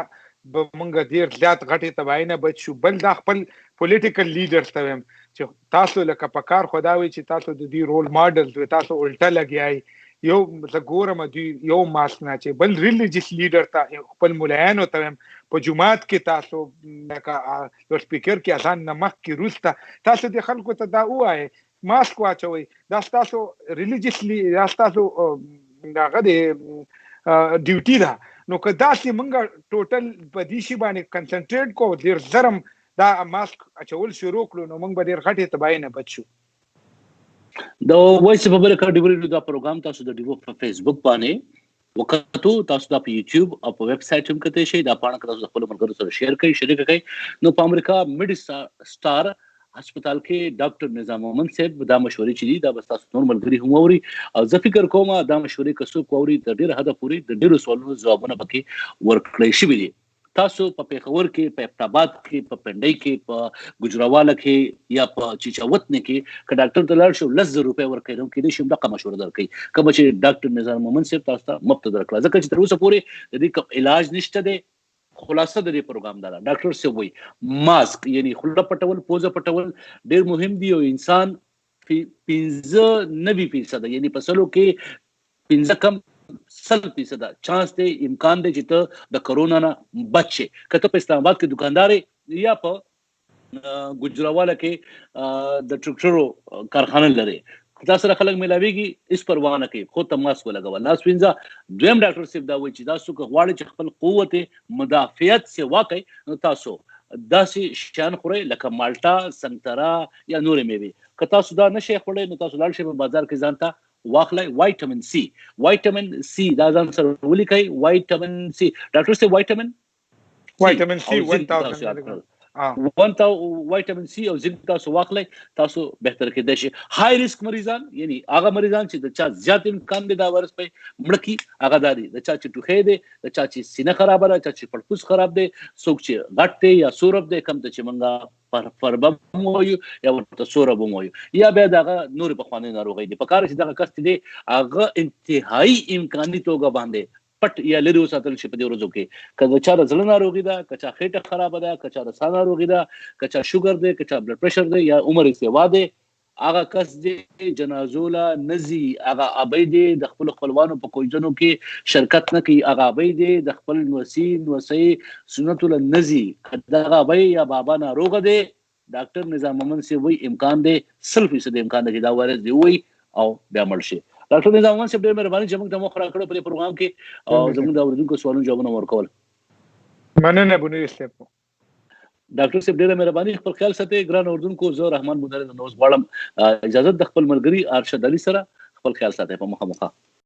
به مونږ ډیر زیات غټې تباهۍ نه بچ شو. بل دا خپل پولیټیکل لیډرز ته وایم چې تاسو لکه په کار خدا وي چې تاسو د دې رول ماډل وي، تاسو الټه لګیای. یو زه ګورم دوی یو ماسک نه چې. بل ریلیجیس لیډر ته، خپل مولایانو ته وایم، په جومات کې تاسو لکه لوډ سپیکر کې اذان نه مخکې روسته تاسو د خلکو ته دا ووایئ، ماسک واچوئ، دا ستاسو ریلیجیسلی، دا ستاسو دغه دی ډیوټي ده. نو که داسې مونږ ټوټل په دې شي باندې کنسنټریټ کو، ډیر زرم دا ماسک اچول شروع کړو، نو مونږ به ډیر غټې تباهۍ نه بچ شو. د وایس اف امریکا ډیوه ریډیو دا پروګرام تاسو د ډیوه په فیسبوک باندې وکتو، تاسو دا په یوټیوب او په ویب سایټ هم کتلی شئ. دا پاڼه که تاسو د خپلو ملګرو سره شیر کړئ، شریکه کړئ، نو په امریکا میډ سټار هسپتال کې ډاکټر نظام محمد صاحب دا مشورې چې دي، دا به تاسو نور ملګري هم واوري، او زه فکر کوم دا مشورې که څوک واوري تر ډېره حده پورې د ډېرو سوالونو ځوابونه پکې ورکړی شوي دي. تاسو په پېښور کې، په ابټاباد کې، په پنډۍ کې، په ګجرواله کې یا په چیچاوتنې کې که ډاکټر ته لاړ شئ، 10,000 روپۍ ورکړئ، نو کېدای شي همدغه مشوره درکړي کومه چې ډاکټر نظام محمد صاحب تاسو ته مفته درکړه، ځکه چې تر اوسه پورې د دې کوم علاج نشته دی. خلاصه د دې پروګرام دا ده، ډاکټر صاحب وایي ماسک یعنی خوله پټول، پوزه پټول ډېر مهم دی، او انسان 95% یعنی په سلو کې 5 کم 100% چانس دی، امکان دی چې ته د کرونا نه بچ شې. که ته په اسلام آباد کې دکاندار یا په ګجراواله کې د ټریکټرو کارخانه لرې، تا سره خلک ملاویږي، هیڅ پروا نه کوي، خو ته ماسک ولګوه، لاس وینځه. دویم ډاکټر صاحب دا وایي چې تاسو که غواړئ چې خپل قوت مدافعت سیوا کوئ، نو تاسو داسې شیان خورئ لکه مالټا، سنگتره یا نورې میوې. که تاسو دا نه شئ خوړی، نو تاسو لاړ شئ په بازار کې ځان ته واخلئ وایټامین سي. وایټامین سي دا ځان سره ولیکئ، وایټامین سي. ډاکټر صاحب وایټامین وایټامین سي 1000 وایټامین سي او زنک تاسو واخلئ، تاسو بهتر کېدای شي. های ریسک مریضان یعنی هغه مریضان چې د چا زیات امکان دی دا وایرس پې مړه کړي، هغه دا دي: د چا چې ټوخی دی، د چا چې سینه خرابه ده، چا چې پړپوس خراب دی، څوک چې غټ دی یا سورب دی، کوم ته چې موږ فربه هم وایو یا ورته سورب هم وایو، یا بیا دغه نورې پخوانۍ ناروغۍ دي. په کار چې دغه کس چې دی هغه انتهایی امکاني توګه باندې پټ یا لرې وساتل شي په دې ورځو کې. که د چا د زړه ناروغي ده، که چا خېټه خرابه ده، که چا د ساه ناروغي ده، که چا شوګر دی، که چا بلډ پرېشر دی یا عمر یې سیوا دی، هغه کس دې جنازو له نه ځي، هغه ابۍ دې د خپلو خپلوانو په کوژدنو کې شرکت نه کوي، هغه ابۍ دې د خپل نوسي نوسۍ سنتو له نه ځي. که دغه ابۍ یا بابا ناروغه دی، ډاکټر نظام محمد صاحب وایي امکان دی، 100% امکان دی چې دا وایرس دې ووایي او بیا مړ شي. ډاکټر نظام محمد صاحب ډېر مهرباني چې موږ ته مخ راکړو په دې پروګرام کې او زموږ د اورېدونکو سوالونو جوابونه ورکول. مننه بونیري صاحب. ډاکټر صاحب ډېره مهرباني، خپل خیال ساتئ. ګران اورېدونکو، زه رحمان بونیري نن اوس غواړم اجازه د خپل ملګري ارشد علي سره. خپل خیال ساتئ. په مخه مخه.